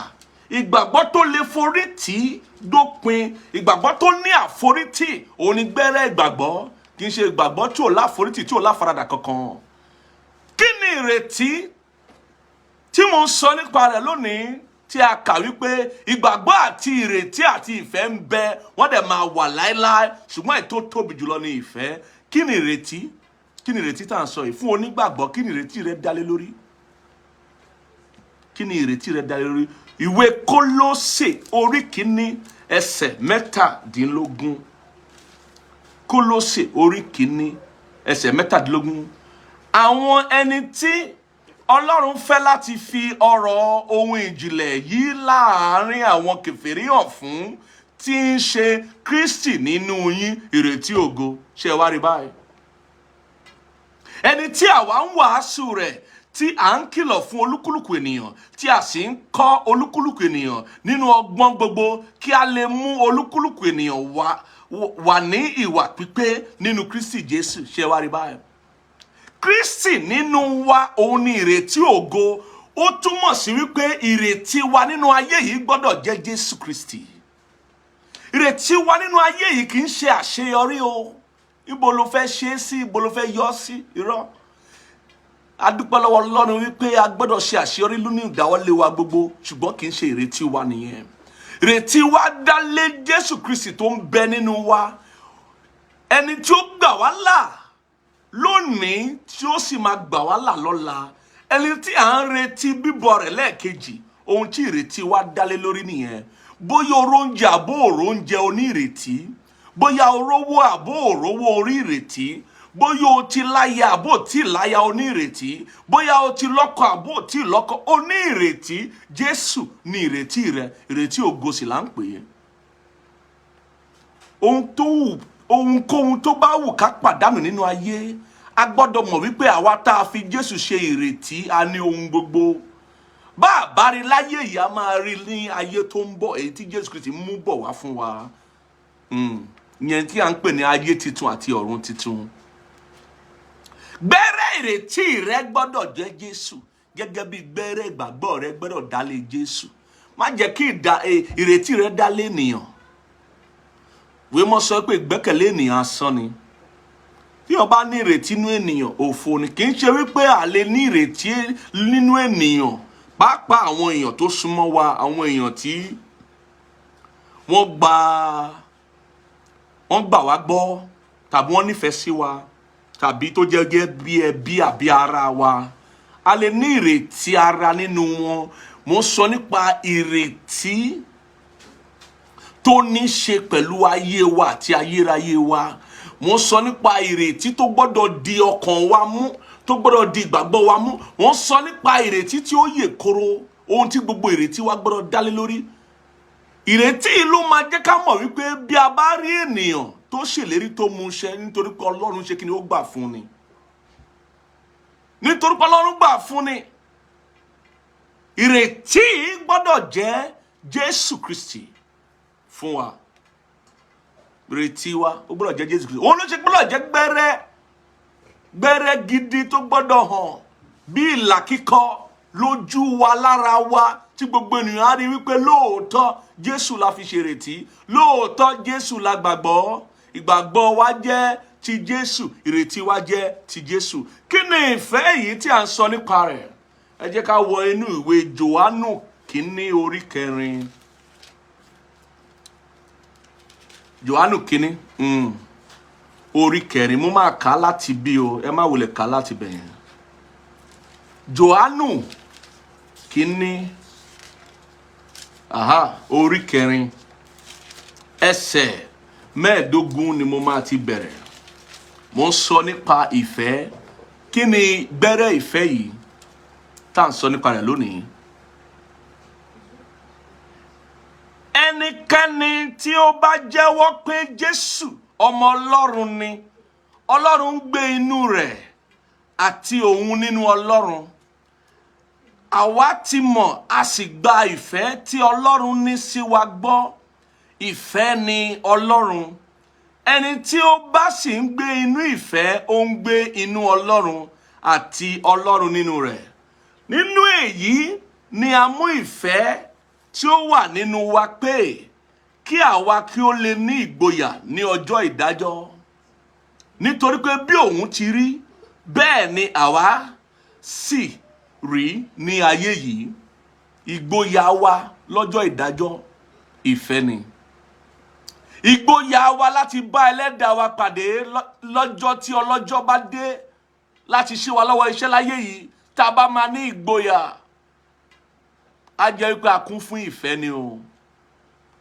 Ìgbàgbọ́ tó lè forí tì í dópin, ìgbàgbọ́ tó ní àforítì, òun ni gbẹ́rẹ́ ìgbàgbọ́. Kì í ṣe ìgbàgbọ́ tí ò láforítì, tí ò láfaradà kankan. Kí ni ìrètí tí mo ń sọ nípa rẹ̀ lónìí, tí a kà wípé ìgbàgbọ́ àti ìrètí àti ìfẹ́ ń bẹ, wọ́n dẹ̀ máa wà láéláé, ṣùgbọ́n èyí tó tóbi jùlọ ni ìfẹ́? Kí ni ìrètí? Kí ni ìrètí tá à ń sọ yìí fún onígbàgbọ́? Kí ni ìrètí rẹ dálé lórí? Kí ni ìrètí rẹ dálé lórí? Ìwé Kólósè orí 1 ẹsẹ̀ 17. Kólósè orí 1 ẹsẹ̀ 17. Àwọn ẹni tí Ọlọ́run fẹ́ láti fi ọ̀rọ̀ ohun ìjìnlẹ̀ yìí láàárín àwọn kèfèrí hàn fún, tí ń ṣe Kristi nínú yín, ìrètí ògo. Ṣé ẹ wá rí báyìí? Ẹni tí àwa ń wàásù rẹ̀, tí à ń kìlọ̀ fún olúkúlùkù ènìyàn, tí a sì ń kọ́ olúkúlùkù ènìyàn nínú ọgbọ́n gbogbo, kí a lè mú olúkúlùkù ènìyàn wà ní ìwà pípé nínú Kristi Jésù. Ṣé wá rí báyìí? Kristi nínú wa, òun ni ìrètí ògo. Ó túmọ̀ sí wípé ìrètí wa nínú ayé yìí gbọ́dọ̀ jẹ́ Jésù Kristi. Ìrètí wa nínú ayé yìí kì í ṣe àṣeyọrí o. Ibo ló fẹ́ ṣe é sí? Ibo ló fẹ́ yọ sí? Irọ́. A dúpẹ́ lọ́wọ́ Ọlọ́run wípé a gbọ́dọ̀ ṣe àṣeyọrí nínú ìdáwọ́lé wa gbogbo, ṣùgbọ́n kì í ṣe ìrètí wa nìyẹn. Ìrètí wa dá lé Jésù Kristi tó ń bẹ nínú wa, ẹni tí ó gbà wá là lónìí, tí ó sì máa gbà wá là lọ́la, ẹni tí à ń retí bíbọ̀ rẹ̀ lẹ́ẹ̀kejì. Ohun tí ìrètí wa dálé lórí nìyẹn. Bóyá oróúnjẹ àbó òróúnjẹ, onírètí. Bóyá orówó àbó òrówó, orí ìrètí. Bóyá o ti láya àbó tí láya, onírètí. Bóyá o ti lọ́kọ àbó tí lọ́kọ, onírètí. Jésù ní ìrètí rẹ. Ìrètí ògo sì là ń pè é. Ohun tó wù, ohunkóhun tó bá wù ká pàdánù nínú ayé, a gbọ́dọ̀ mọ̀ wípé àwa tá a fi Jésù ṣe ìrètí, a ní ohun gbogbo. Bá a bá rí láyé yìí, a máa rí ní ayé tó ń bọ̀, èyí tí Jésù Kristi mú bọ̀ wá fún wa, ìyẹn tí a ń pè ní ayé titun àti ọ̀run titun. Gbẹ́rẹ́ ìrètí rẹ gbọ́dọ̀ jẹ́ Jésù, gẹ́gẹ́ bí gbẹ́rẹ́ ìgbàgbọ́ rẹ gbọ́dọ̀ dálé Jésù. Má jẹ́ kí ìrètí rẹ dálé ènìyàn. Ìwé mọ́ sọ pé ìgbẹ́kẹ̀lé ènìyàn asán ni. Tí o bá ní ìrètí nínú ènìyàn, òfò ni. Kì í ṣe wípé a lè ní ìrètí nínú ènìyàn. Pàápàá àwọn èèyàn tó súnmọ́ wa, àwọn èèyàn tí wọ́n gbà wá gbọ́, tàbí wọ́n nífẹ̀ẹ́ sí wa, tàbí tó jẹ́ gẹ́gẹ́ bí ẹbí àbí ara wa, a lè ní ìrètí ara nínú wọn. Mo ń sọ nípa ìrètí tó ní ṣe pẹ̀lú ayé wa àti ayérayé wa. Mo ń sọ nípa ìrètí tó gbọ́dọ̀ di ọkàn wa mú, tó gbọ́dọ̀ di ìgbàgbọ́ wa mú. Mo ń sọ nípa ìrètí tí ó yè koro, ohun tí gbogbo ìrètí wa gbọ́dọ̀ dálé lórí. Ìrètí yìí ló máa jẹ́ ká mọ̀ wípé bí a bá rí ènìyàn tó ṣèlérí tó mú ṣẹ, nítorí pé Ọlọ́run ṣe kí ni, ó gbà fún ni, nítorí pé Ọlọ́run gbà fún ni. Ìrètí yìí gbọ́dọ̀ jẹ́ Jésù Kristi fún wa. Ìrètí wa, ó gbọ́dọ̀ jẹ́ Jésù Kristi. Òun ló ṣe gbọ́dọ̀ jẹ́ gbẹ́rẹ́ gbẹ́rẹ́ gidi tó gbọ́dọ̀ hàn bí ìlà kíkọ lójú wa, lára wa, tí gbogbo ènìyàn á rí wípé lóòótọ́, Jésù la fi ṣèrètí, lóòótọ́, Jésù la gbàgbọ́. Ìgbàgbọ́ wa jẹ́ ti Jésù, ìrètí wa jẹ́ ti Jésù. Kí ni ìfẹ́ yìí tí à ń sọ nípa rẹ̀? Ẹ jẹ́ ká wọ inú ìwé Jòhánù kínní, orí 4. Jòhánù kínní, orí 4. Mo máa kà á láti bí o, ẹ má wulẹ̀ kà á láti bẹ̀yẹn. Jòhánù kínní, aha, orí 4, ẹsẹ̀ 15 ni mo máa ti bẹ̀rẹ̀. Mo ń sọ nípa ìfẹ́. Kí ni gbẹ́rẹ́ ìfẹ́ yìí tá à ń sọ nípa rẹ̀ lónìí? Ẹnikẹ́ni tí ó bá jẹ́wọ́ pé Jésù ọmọ Ọlọ́run ni, Ọlọ́run ń gbé inú rẹ̀ àti òun nínú Ọlọ́run. Àwa ti mọ̀, a sì gba ìfẹ́ tí Ọlọ́run ní sí wa gbọ́. Ìfẹ́ ni Ọlọ́run. Ẹni tí ó bá sì ń gbé inú ìfẹ́, ó ń gbé inú Ọlọ́run àti Ọlọ́run nínú rẹ̀. Nínú èyí ni a mú ìfẹ́ tí ó wà nínú wa pé kí àwa kí ó lè ní ìgboyà ní ọjọ́ ìdájọ́, nítorí pé bí òun ti rí, bẹ́ẹ̀ ni àwa sì rí ní ayé yìí. Ìgboyà wa lọ́jọ́ ìdájọ́, ìfẹ́ ni. Ìgboyà wa láti bá ẹlẹ́dàá wa pàdé lọ́jọ́ tí ọlọ́jọ́ bá dé láti ṣí wa lọ́wọ́ iṣẹ́ láyé yìí, tá a bá máa ní ìgboyà, á jẹ́ wípé a kún fún ìfẹ́ ni o.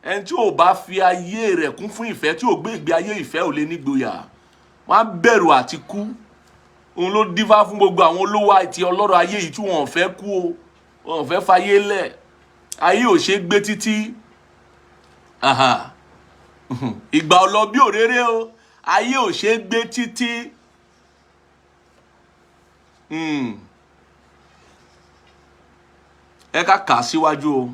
Ẹni tí ò bá fi ayé rẹ̀ kún fún ìfẹ́, tí ò gbé ìgbé ayé ìfẹ́, ò lè nígboyà. Wọ́n á bẹ̀rù àti kú. Òun ló dífá fún gbogbo àwọn olówó àti ọlọ́rọ̀ ayé yìí tí wọ́n ò fẹ́ kú o, wọ́n ò fẹ́ fayé lẹ̀. Ayé ò ṣe é gbé títí. Ìgbà ò lọ bí òréré o. Ayé ò ṣe é gbé títí. Ẹ ká kà á síwájú o.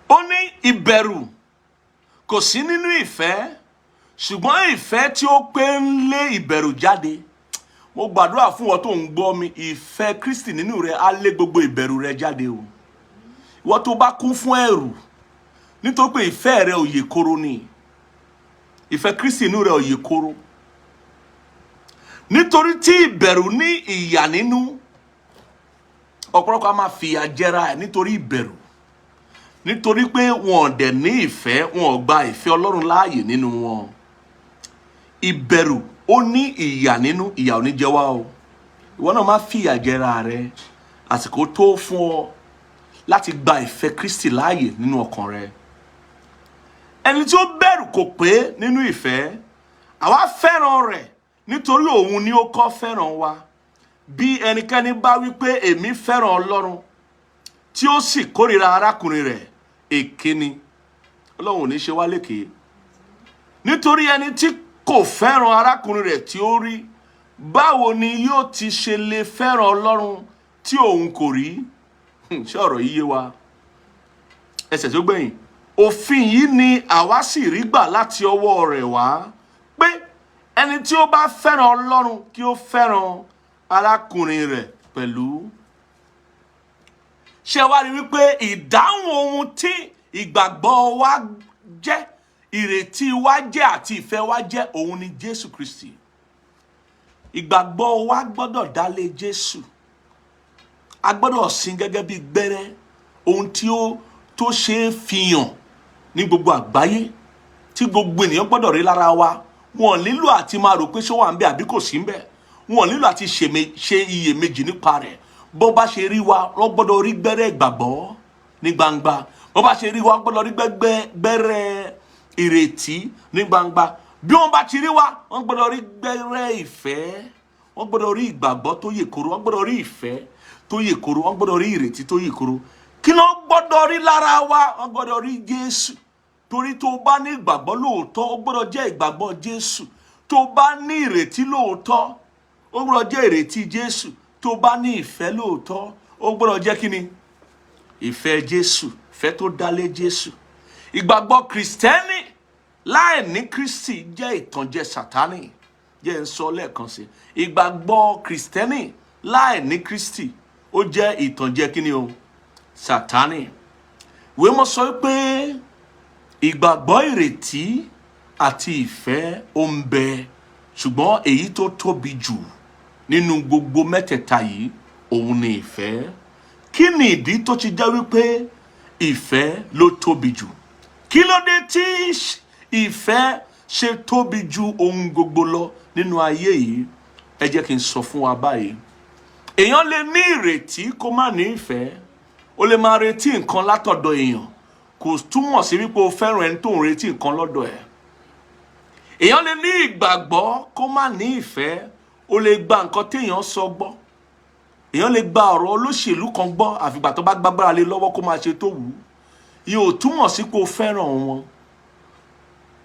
Ó ní ìbẹ̀rù kò sí nínú ìfẹ́, ṣùgbọ́n ìfẹ́ tí ó pé ń lé ìbẹ̀rù jáde. Mo gbàdúrà fún ọ tó ń gbọ́ mi, ìfẹ́ Kristi nínú rẹ á lé gbogbo ìbẹ̀rù rẹ jáde o. Ìwọ tó bá kún fún ẹ̀rù, nítorí pé ìfẹ́ rẹ ò yè koro ni. Ìfẹ́ Kristi nínú rẹ ò yè koro. Nítorí tí ìbẹ̀rù ní ìyà nínú, ọ̀pọ̀lọpọ̀ a máa fìyà jẹra ẹ̀ nítorí ìbẹ̀rù, nítorí pé wọn ò dẹ̀ ní ìfẹ́, wọn ò gba ìfẹ́ Ọlọ́run láàyè nínú wọn. Ìbẹ̀rù ó ní ìyà nínú, ìyà ò ní jẹ wá o. Ìwọ náà má fìyà jẹra rẹ. Àsìkò tó fún ọ láti gba ìfẹ́ Kristi láàyè nínú ọkàn rẹ. Ẹni tí ó bẹ̀rù kò pé nínú ìfẹ́. Àwa fẹ́ràn rẹ̀ nítorí òun ni ó kọ́ fẹ́ràn wa. Bí ẹnikẹ́ni bá wí pé èmi fẹ́ràn Ọlọ́run, tí ó sì kórìíra arákùnrin rẹ̀, èké ni. Ọlọ́run ò ní ṣe wá lékè. Nítorí ẹni tí kò fẹ́ràn arákùnrin rẹ̀ tí ó rí, báwo ni yóò ti ṣe lè fẹ́ràn Ọlọ́run tí òun kò rí? Ṣé ọ̀rọ̀ yìí yé wa? Ẹsẹ̀ tó gbẹ̀yìn. Òfin yìí ni àwa sì rí gbà láti ọwọ́ rẹ̀ wá, pé ẹni tí ó bá fẹ́ràn Ọlọ́run kí ó fẹ́ràn arákùnrin rẹ̀ pẹ̀lú. Ṣé wá rí wípé ìdáhùn ohun tí ìgbàgbọ́ wa jẹ́, ìrètí wa jẹ́ àti ìfẹ́ wa jẹ́, òun ni Jésù Kristi. Ìgbàgbọ́ wa gbọ́dọ̀ dálé Jésù. A gbọ́dọ̀ sin gẹ́gẹ́ bí gbẹ́rẹ́, ohun tí ó tó ṣe é fihàn ní gbogbo àgbáyé, tí gbogbo ènìyàn gbọ́dọ̀ rí lára wa. Wọn nílò àti máa rò pé ṣé wà ń bẹ àbí kò sí ń bẹ. Wọn nílò àti ṣe iyèméjì nípa rẹ̀. Bó bá ṣe rí wa, wọ́n gbọ́dọ̀ rí gbẹ́rẹ́ ìgbàgbọ́ ní gbangba. Bó bá ṣe rí wa, wọ́n gbọ́dọ̀ rí gbẹ́rẹ́ ìrètí ní gbangba. Bí wọ́n bá ti rí wa, wọ́n gbọ́dọ̀ rí gbẹ́rẹ́ ìfẹ́. Wọ́n gbọ́dọ̀ rí ìgbàgbọ́ tó yè koro, wọ́n gbọ́dọ̀ rí ìfẹ́ tó yè koro, wọ́n gbọ́dọ̀ rí ìrètí tó yè koro. Kí ló gbọ́dọ̀ rí lára wa? Wọ́n gbọ́dọ̀ rí Jésù, torí tó bá ní ìgbàgbọ́ lóòótọ́, ó gbọ́dọ̀ jẹ́ ìgbàgbọ́ Jésù. Tó bá ní ìrètí lóòótọ́, ó gbọ́dọ̀ jẹ́ ìrètí Jésù. Tó bá ní ìfẹ́ lóòótọ́, ó gbọ́dọ̀ jẹ́ kíni? Ìfẹ́ Jésù, ìfẹ́ tó dálé Jésù. Ìgbàgbọ́ Kìrìsìtẹ́nì láì ní Kristi jẹ́ ìtànjẹ Sátánì. Jẹ́ ń sọ lẹ́ẹ̀kan sí, ìgbàgbọ́ Kìrìsìtẹ́nì láì ní Kristi, ó jẹ́ ìtànjẹ kíni o? Sátánì. Ìwé mọ́ sọ pé ìgbàgbọ́, ìrètí àti ìfẹ́ ó ń bẹ, ṣùgbọ́n èyí tó tóbi jù nínú gbogbo mẹ́tẹ̀ẹ̀ta yìí, òun ni ìfẹ́. Kí ni ìdí tó ti jẹ́ wípé ìfẹ́ ló tóbi jù? Kí ló dé tí ìfẹ́ ṣe tóbi ju ohun gbogbo lọ nínú ayé yìí? Ẹ jẹ́ kí n sọ fún wa báyìí. Èèyàn lè ní ìrètí kó má ní ìfẹ́. O lè máa retí nǹkan látọ̀dọ̀ èèyàn, kò túmọ̀ sí wípé o fẹ́ràn ẹni tó ń retí nǹkan lọ́dọ̀ ẹ̀. Èèyàn lè ní ìgbàgbọ́ kó má ní ìfẹ́. O lè gba nǹkan téèyàn sọ gbọ́. Èèyàn lè gba ọ̀rọ̀ olóṣèlú kan gbọ́, àfìgbà tó bá gbàgbára lé lọ́wọ́ kó máa ṣe tó wù ú. Ìyẹn ò túmọ̀ sí pé o fẹ́ràn wọn.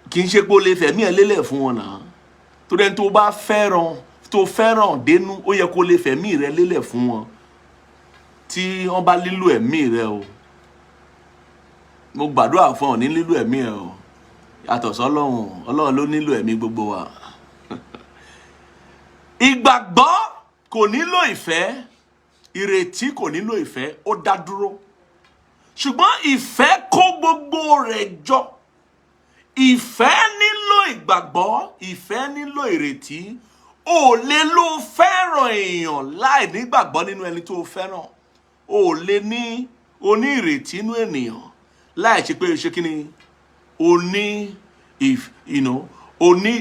Kì í ṣe pé o lè fẹ̀mí ẹ̀ lélẹ̀ fún wọn náà, torí ẹni tó bá fẹ́ràn, tó fẹ́ràn dénú, ó yẹ kó lè fẹ̀mí rẹ lélẹ̀ fún wọn tí wọ́n bá lílò ẹ̀mí rẹ o. Mo gbàdúrà fún ọ ní lílò ẹ̀mí ẹ o, yàtọ̀ sọ́lọ́run. Ọlọ́run ló nílò ẹ̀mí gbogbo wa. Ìgbàgbọ́ kò nílò ìfẹ́, ìrètí kò nílò ìfẹ́, ó dá dúró, ṣùgbọ́n ìfẹ́ kó gbogbo rẹ̀ jọ. Ìfẹ́ nílò ìgbàgbọ́, ìfẹ́ nílò ìrètí. O lè lo fẹ́ràn èèyàn láì nígbàgbọ́ nínú ẹni tó fẹ́ràn. O lè ní oní ìrètí nínú ènìyàn láì ṣe pé ṣe kí ni o ní o ní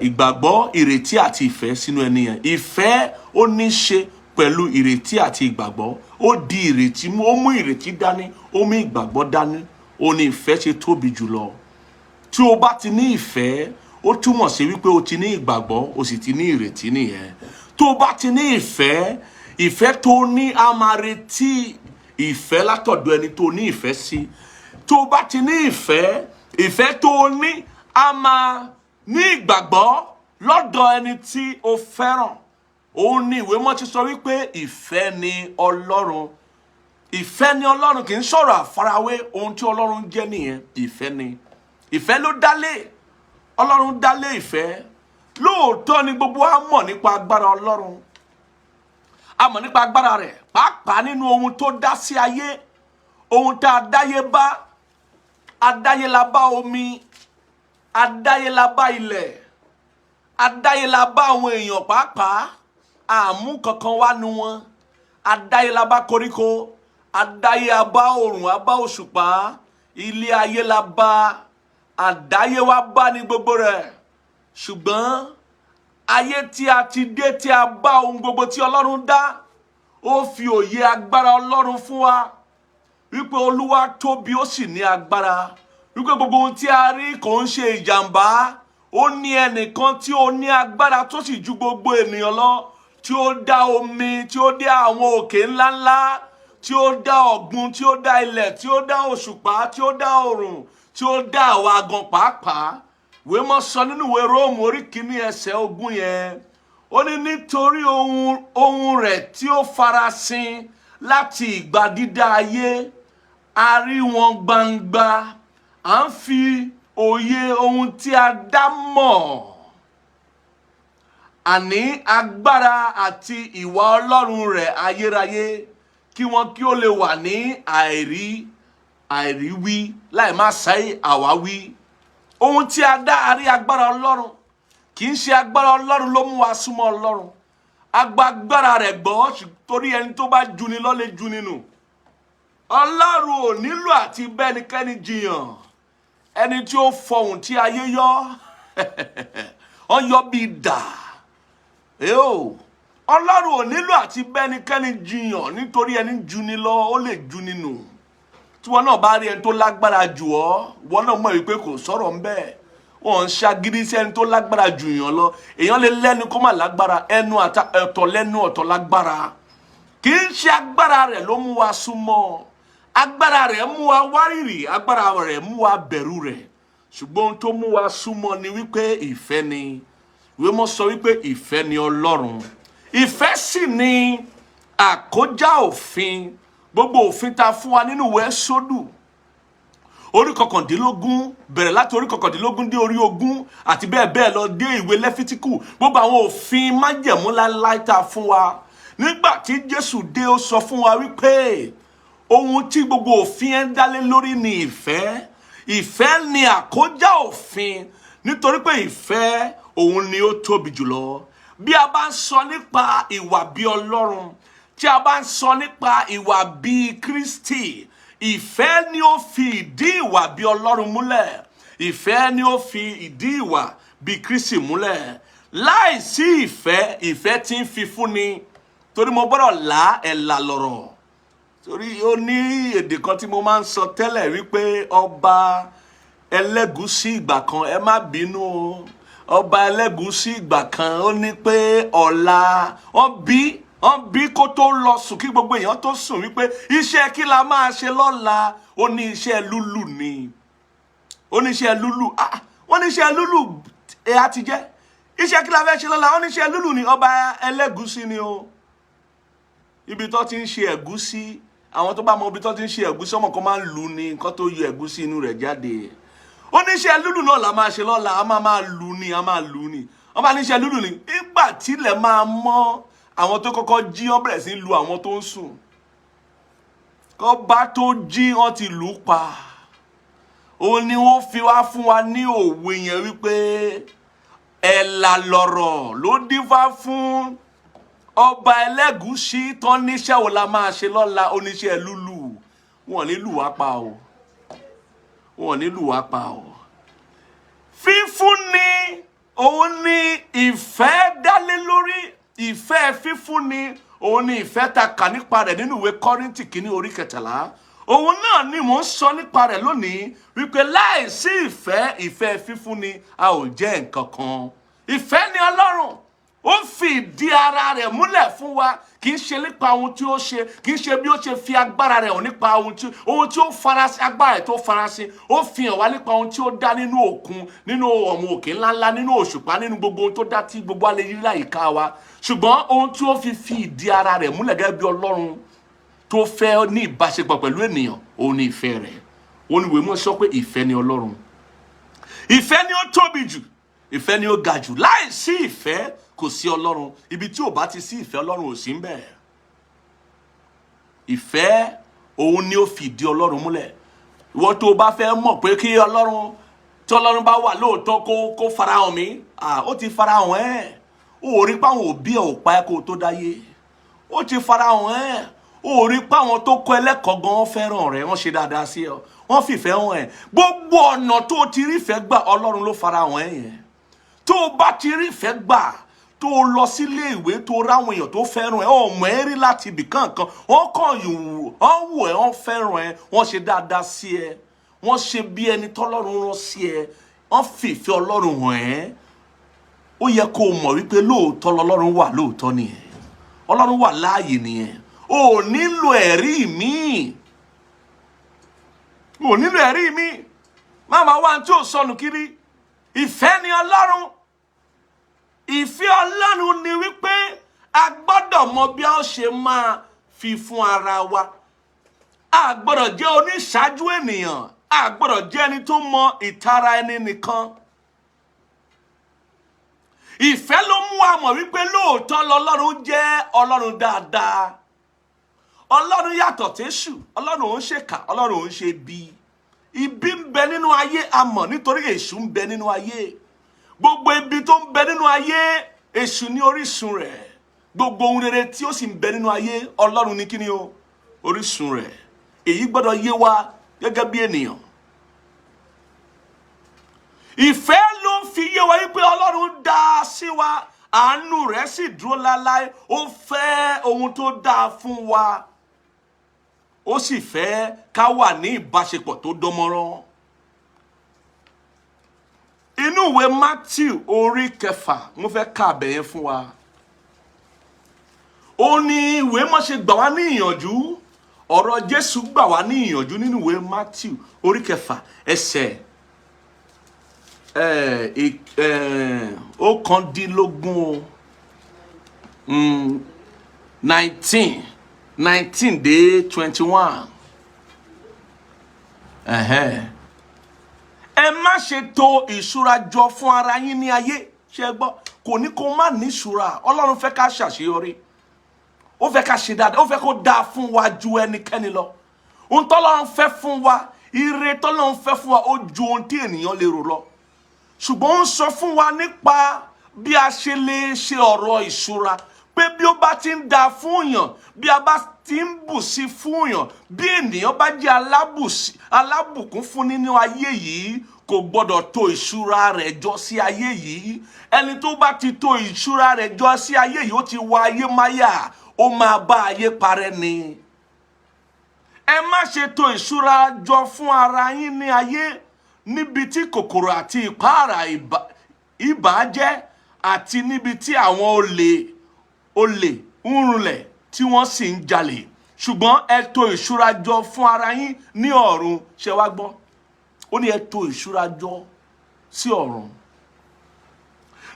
ìgbàgbọ́, ìrètí àti ìfẹ́ sínú ẹni yẹn. Ìfẹ́ ó ní ṣe pẹ̀lú ìrètí àti ìgbàgbọ́. Ó di ìrètí mú, ó mú ìrètí dání, ó mú ìgbàgbọ́ dání. Ó ní ìfẹ́ ṣe tóbi jùlọ. Tí o bá ti ní ìfẹ́, ó túmọ̀ sí wípé o ti ní ìgbàgbọ́, o sì ti ní ìrètí nìyẹn. Tó o bá ti ní ìfẹ́, ìfẹ́ tó ní a máa retí ìfẹ́ látọ̀dọ̀ ẹni tó ní ìfẹ́ sí. Tó o bá ti ní ìfẹ́, ìfẹ́ tó ní a máa ní ìgbàgbọ́ lọ́dọ̀ ẹni tí o fẹ́ràn. Òun ni ìwé mọ́ ti sọ wípé ìfẹ́ ni Ọlọ́run. Ìfẹ́ ni Ọlọ́run, kì í sọ̀rọ̀ àfarawé. Ohun tí Ọlọ́run jẹ́ nìyẹn, ìfẹ́ ni. Ìfẹ́ ló dálé Ọlọ́run, dálé ìfẹ́. Lóòótọ́ ni gbogbo wa mọ̀ nípa agbára Ọlọ́run, a mọ̀ nípa agbára rẹ̀, pàápàá nínú ohun tó dá sí ayé, ohun tá a dáyé bá. Adáyé la bá omi, adáyé la bá ilẹ̀, adáyé la bá àwọn èèyàn pàápàá, àmú kankan wá nu wọn. Adáyé la bá koríko, adáyé a bá òrùn, a bá òṣùpá. Ilé ayé la bá, àdáyé wa bá ní gbogbo rẹ̀. Ṣùgbọ́n ayé tí a ti dé, tí a bá ohun gbogbo tí Ọlọ́run dá, ó fi òye agbára Ọlọ́run fún wa, wípé Olúwa tóbi, ó sì ní agbára, wípé gbogbo ohun tí a rí kò ń ṣe ìjàmbá. Ó ní ẹnìkan tí ó ní agbára tó sì ju gbogbo ènìyàn lọ, tí ó dá omi, tí ó dá àwọn òkè ńláńlá, tí ó dá ọ̀gbun, tí ó dá ilẹ̀, tí ó dá òṣùpá, tí ó dá òrùn, tí ó dá àwa gan pàápàá. Ìwé mọ́ sọ nínú ìwé Róòmù orí 1 ẹsẹ̀ 20 yẹn, ó ní nítorí ohun rẹ̀ tí ó farasin láti ìgbà dídá ayé, a rí wọn gbangba, à ń fi òye ohun tí a dá mọ̀, àní agbára àti ìwà Ọlọ́run rẹ̀ ayérayé, kí wọn kí ó lè wà ní àìríwí, láì má sáyé àwáwí. Ohun tí a dá, a rí agbára Ọlọ́run. Kì í ṣe agbára Ọlọ́run ló mú wa súnmọ́ Ọlọ́run. Agbágbára rẹ̀ gbọ́, torí ẹni tó bá juni lọ lè juni nù. Ọlọ́run ò nílò àti bẹ́nikẹ́ni jiyàn. Ẹni tí ó fọhùn tí ayé yọ, ọ yọ bí dà. Eo, Ọlọ́run ò nílò àti bẹ́nikẹ́ni jiyàn, nítorí ẹni juni lọ, ó lè juni nù. Tí wọn náà bá rí ẹni tó lágbára jù ọ́, wọn náà mọ̀ wípé kò sọ̀rọ̀ ń bẹ́ẹ̀. Wọn ń ṣagídí sí ẹni tó lágbára jù yàn lọ. Èèyàn lè lẹ́nu kó má lágbára. Ẹnu ọ̀tọ̀ lẹ́nu, ọ̀tọ̀ lágbára. Kì í ṣe agbára rẹ̀ ló mú wa súnmọ́. Agbára rẹ̀ mú wa wárìrì, agbára rẹ̀ mú wa bẹ̀rù rẹ̀, ṣùgbọ́n ohun tó mú wa súnmọ́ ni wípé ìfẹ́ ni. Ìwé mọ́ sọ wípé ìfẹ́ ni Ọlọ́run, ìfẹ́ sì ni àkójá òfin. Gbogbo òfin ta fún wa nínú ìwé Ẹ́sódù orí 19, bẹ̀rẹ̀ láti orí 19 dé orí 20 àti bẹ́ẹ̀ bẹ́ẹ̀ lọ dé ìwé Lẹ́fítíkù, gbogbo àwọn òfin májẹ̀mú láéláé tá a fún wa, nígbà tí Jésù dé, ó sọ fún wa wípé ohun tí gbogbo òfin ẹ̀ ń dálé lórí ni ìfẹ́. Ìfẹ́ ni àkójá òfin, nítorí pé ìfẹ́ òun ni ó tóbi jùlọ. Bí a bá ń sọ nípa ìwà bí Ọlọ́run, tí a bá ń sọ nípa ìwà bí Kristi, ìfẹ́ ni ó fi ìdí ìwà bí Ọlọ́run múlẹ̀, ìfẹ́ ni ó fi ìdí ìwà bí Kristi múlẹ̀. Láìsí ìfẹ́, ìfẹ́ tí ń fi fúnni, torí mo gbọ́dọ̀ là ẹ̀là lọ̀rọ̀, torí ó ní èdè kan tí mo máa ń sọ tẹ́lẹ̀ wípé ọba Ẹlẹ́gùúsí ìgbà kan, ẹ má bínú o, ọba Ẹlẹ́gùúsí ìgbà kan, ó ní pé ọ̀la wọ́n bí kó tó lọ sùn, kí gbogbo èèyàn tó sùn, wípé iṣẹ́ kí la máa ṣe lọ́la? Ó ní iṣẹ́ lúlù ni. Ó ní iṣẹ́ lúlù. Ah, wọ́n ní iṣẹ́ lúlù ẹ̀ á ti jẹ́ iṣẹ́ kí la fẹ́ ṣe lọ́la? Ó ní iṣẹ́ lúlù ni. Ọba Ẹlẹ́gùúsí ni o. Ibi tó ti ń ṣe ẹ̀gúsí, àwọn tó bá mọ ibi tó ti ń ṣe ẹ̀gúsí, ọmọ kan máa ń lu ni nǹkan tó yọ ẹ̀gúsí inú rẹ̀ jáde. Ó ní iṣẹ́ lúlù náà la máa ṣe lọ́la, a máa máa lu ni, a máa lu ni. Wọ́n bá ní iṣẹ́ lúlù ni. Nígbà tílẹ̀ máa mọ́, àwọn tó kọ́kọ́ jí, wọ́n bẹ̀rẹ̀ sí lu àwọn tó ń sùn. Kọ́ bá tó jí, wọ́n ti lù ú pa. Òun ni wọ́n fi wá fún wa ní òwe yẹn wípé ẹ̀là lọ̀rọ̀ ló dífá fún ọba Ẹlẹ́gùúsí tán níṣẹ́ wo la máa ṣe lọ́la? Oníṣẹ́ lúlù. Wọn ní lù wá pa o, wọn ní lù wá pa o. Fífúnni òun ni ìfẹ́ dálé lórí. Ìfẹ́ fífúnni òun ni ìfẹ́ ta kà nípa rẹ̀ nínú ìwé Kọ́ríńtì kìíní orí 13. Òun náà ni mò ń sọ nípa rẹ̀ lónìí wípé láìsí ìfẹ́, ìfẹ́ fífúnni, a ò jẹ́ nǹkan kan. Ìfẹ́ ni Ọlọ́run. Ó fi ìdí ara rẹ̀ múlẹ̀ fún wa, kì í ṣe nípa ohun tí ó ṣe, kì í ṣe bí ó ṣe fi agbára rẹ̀ hàn, nípa ohun tí ó farasin, agbára rẹ̀ tó farasin. Ó fi hàn wá nípa ohun tí ó dá nínú òkun, nínú ọmọ òkè ńláńlá, nínú òṣùpá, nínú gbogbo ohun tó dá tí gbogbo alẹ́ yí láyìíká wa. Ṣùgbọ́n ohun tí ó fi ìdí ara rẹ̀ múlẹ̀ gẹ́gẹ́ bí Ọlọ́run tó fẹ́ ní ìbáṣepọ̀ pẹ̀lú ènìyàn, òun ni ìfẹ́ rẹ̀. Òun ni ìwé mọ́ sọ pé ìfẹ́ ni Ọlọ́run, ìfẹ́ ni ó tóbi jù, ìfẹ́ ni ó ga jù. Láìsí ìfẹ́, kò sí Ọlọ́run. Ibi tí ò bá ti sí ìfẹ́, Ọlọ́run ò sí ń bẹ̀. Ìfẹ́ òun ni ó fìdí Ọlọ́run múlẹ̀. Ìwọ tó o bá fẹ́ mọ̀ pé kí Ọlọ́run, tí Ọlọ́run bá wà lóòótọ́, kó farahàn mí, ó ti farahàn ẹ́. Ó rí páwọn òbí ẹ̀ ò pa ẹ́ kó o tó dáyé. Ó ti farahàn ẹ́. Ó rí páwọn tó kọ́ ẹlẹ́kọ̀ọ́ gan fẹ́ràn rẹ̀, wọ́n ṣe dáadáa sí ọ, wọ́n fìfẹ́ hàn ẹ́. Gbogbo ọ̀nà tó o ti rí ìfẹ́ gbà, Ọlọ́run ló farahàn ẹ́ yẹn. Tó o bá ti rí ìfẹ́ gbà, tó o lọ sílé ìwé, tó o ráwọn èèyàn tó fẹ́ràn ẹ, ọmọ ẹ rí láti ibì kankan, wọ́n kàn yòó, wọ́n wò ẹ́, wọ́n fẹ́ràn ẹ, wọ́n ṣe dáadáa sí ẹ, wọ́n ṣe bí ẹni tọ́lọ́run rán sí ẹ, wọ́n fìfẹ́ Ọlọ́run hàn ẹ́, ó yẹ kó o mọ̀ wípé lóòótọ́ lọ́lọ́run wà, lóòótọ́ nìyẹn, Ọlọ́run wà láàyè nìyẹn. O ò nílò ẹ̀rí míì, o ò nílò ẹ̀rí míì. Má máa wá tí ò sọnù kiri. Ìfẹ́ ni Ọlọ́run. Ìfẹ́ Ọlọ́run ni wípé a gbọ́dọ̀ mọ bí a ó ṣe máa fi fún ara wa. A gbọ́dọ̀ jẹ́ oníṣáájú ènìyàn. A gbọ́dọ̀ jẹ́ ẹni tó mọ ìtara ẹni nìkan. Ìfẹ́ ló mú wa mọ̀ wípé lóòótọ́ lọ́lọ́run jẹ́ Ọlọ́run dáadáa. Ọlọ́run yàtọ̀ tẹ́sù. Ọlọ́run ò ń ṣèkà, Ọlọ́run ò ń ṣe bí. Ibi ń bẹ nínú ayé, a mọ̀, nítorí èṣù ń bẹ nínú ayé. Gbogbo ibi tó ń bẹ nínú ayé, èṣù ní orísun rẹ̀. Gbogbo ohun rere tí ó sì ń bẹ nínú ayé, Ọlọ́run ní kíni o, orísun rẹ̀. Èyí gbọ́dọ̀ yé wa gẹ́gẹ́ bí ènìyàn. Ìfẹ́ ló ń fi yé wa wípé Ọlọ́run dá sí wa, àánú rẹ̀ sì dúró láláí. Ó fẹ́ ohun tó dáa fún wa, ó sì fẹ́ ká wà ní ìbáṣepọ̀ tó dánmọ́rán. Inú ìwé Matthew orí 6, mo fẹ́ ka ibẹ̀ yẹn fún wa. Ó ní ìwé mọ́ ṣe gbà wá ní ìyànjú. Ọ̀rọ̀ Jésù gbà wá ní ìyànjú nínú ìwé Matthew orí 6, ẹsẹ̀ 19, 19 dé 21. Ẹ má ṣe tò ìṣúra jọ fún ara yín ní ayé. Ṣe gbọ́? Kò ní kó má ní ìṣúra. Ọlọ́run fẹ́ ká ṣàṣeyọrí, ó fẹ́ ká ṣe dáadáa, ó fẹ́ kó dáa fún wa ju ẹnikẹ́ni lọ. Ohun tọ́lọ́run fẹ́ fún wa, ire tọ́lọ́run fẹ́ fún wa, ó ju ohun tí ènìyàn lè rò lọ. Ṣùgbọ́n ó ń sọ fún wa nípa bí a ṣe lè ṣe ọ̀rọ̀ ìṣúra, pé bí ó bá ti ń da fún yàn, bí a bá ti ń bù sí fún yàn, bí ènìyàn bá jẹ́ alábùkún fún nínú ayé yìí, kò gbọ́dọ̀ tò ìṣúra rẹ̀ jọ sí ayé yìí. Ẹni tó bá ti tò ìṣúra rẹ̀ jọ sí ayé yìí, ó ti wọ ayé máyà, ó máa bá ayé parẹ́ ni. Ẹ má ṣe tò ìṣúra jọ fún ara yín ní ayé, níbi tí kòkòrò àti ìpáàrà ibà jẹ́, àti níbi tí àwọn olè ń runlẹ̀ tí wọ́n sì ń jalè. Ṣùgbọ́n ẹ tò ìṣúra jọ fún ara yín ní ọ̀run. Ṣe wá gbọ́? Ó ní ẹ tò ìṣúra jọ sí ọ̀run,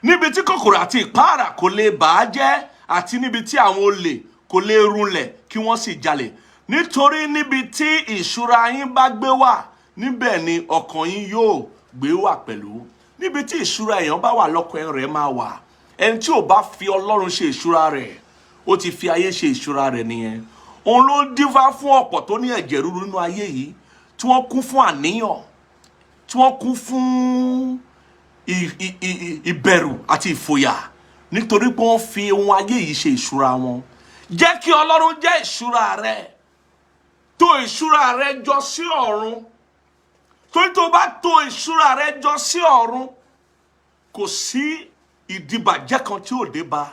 níbi tí kòkòrò àti ìpáàrà kò lè bà á jẹ́, àti níbi tí àwọn olè kò lè runlẹ̀ kí wọ́n sì jalè. Nítorí níbi tí ìṣúra yín bá gbé wà, níbẹ̀ ni ọkàn yín yóò gbé wà pẹ̀lú. Níbi tí ìṣúra èèyàn bá wà, lọ́kàn rẹ̀ máa wà. Ẹni tí ò bá fi Ọlọ́run ṣe ìṣúra rẹ̀, ó ti fi ayé ṣe ìṣúra rẹ̀ nìyẹn. Òun ló dífá fún ọ̀pọ̀ tó ní ẹ̀jẹ̀ ríru nínú ayé yìí, tí wọ́n kún fún àníyàn, tí wọ́n kún fún ìbẹ̀rù àti ìfòyà, nítorí pé wọ́n fi ohun ayé yìí ṣe ìṣúra wọn. Jẹ́ kí Ọlọ́run jẹ́ ìṣúra rẹ. Tò ìṣúra rẹ jọ sí ọ̀run, torí tó bá tò ìṣúra rẹ jọ sí ọ̀run, kò sí ìdìbàjẹ́ kan tí ò dé bá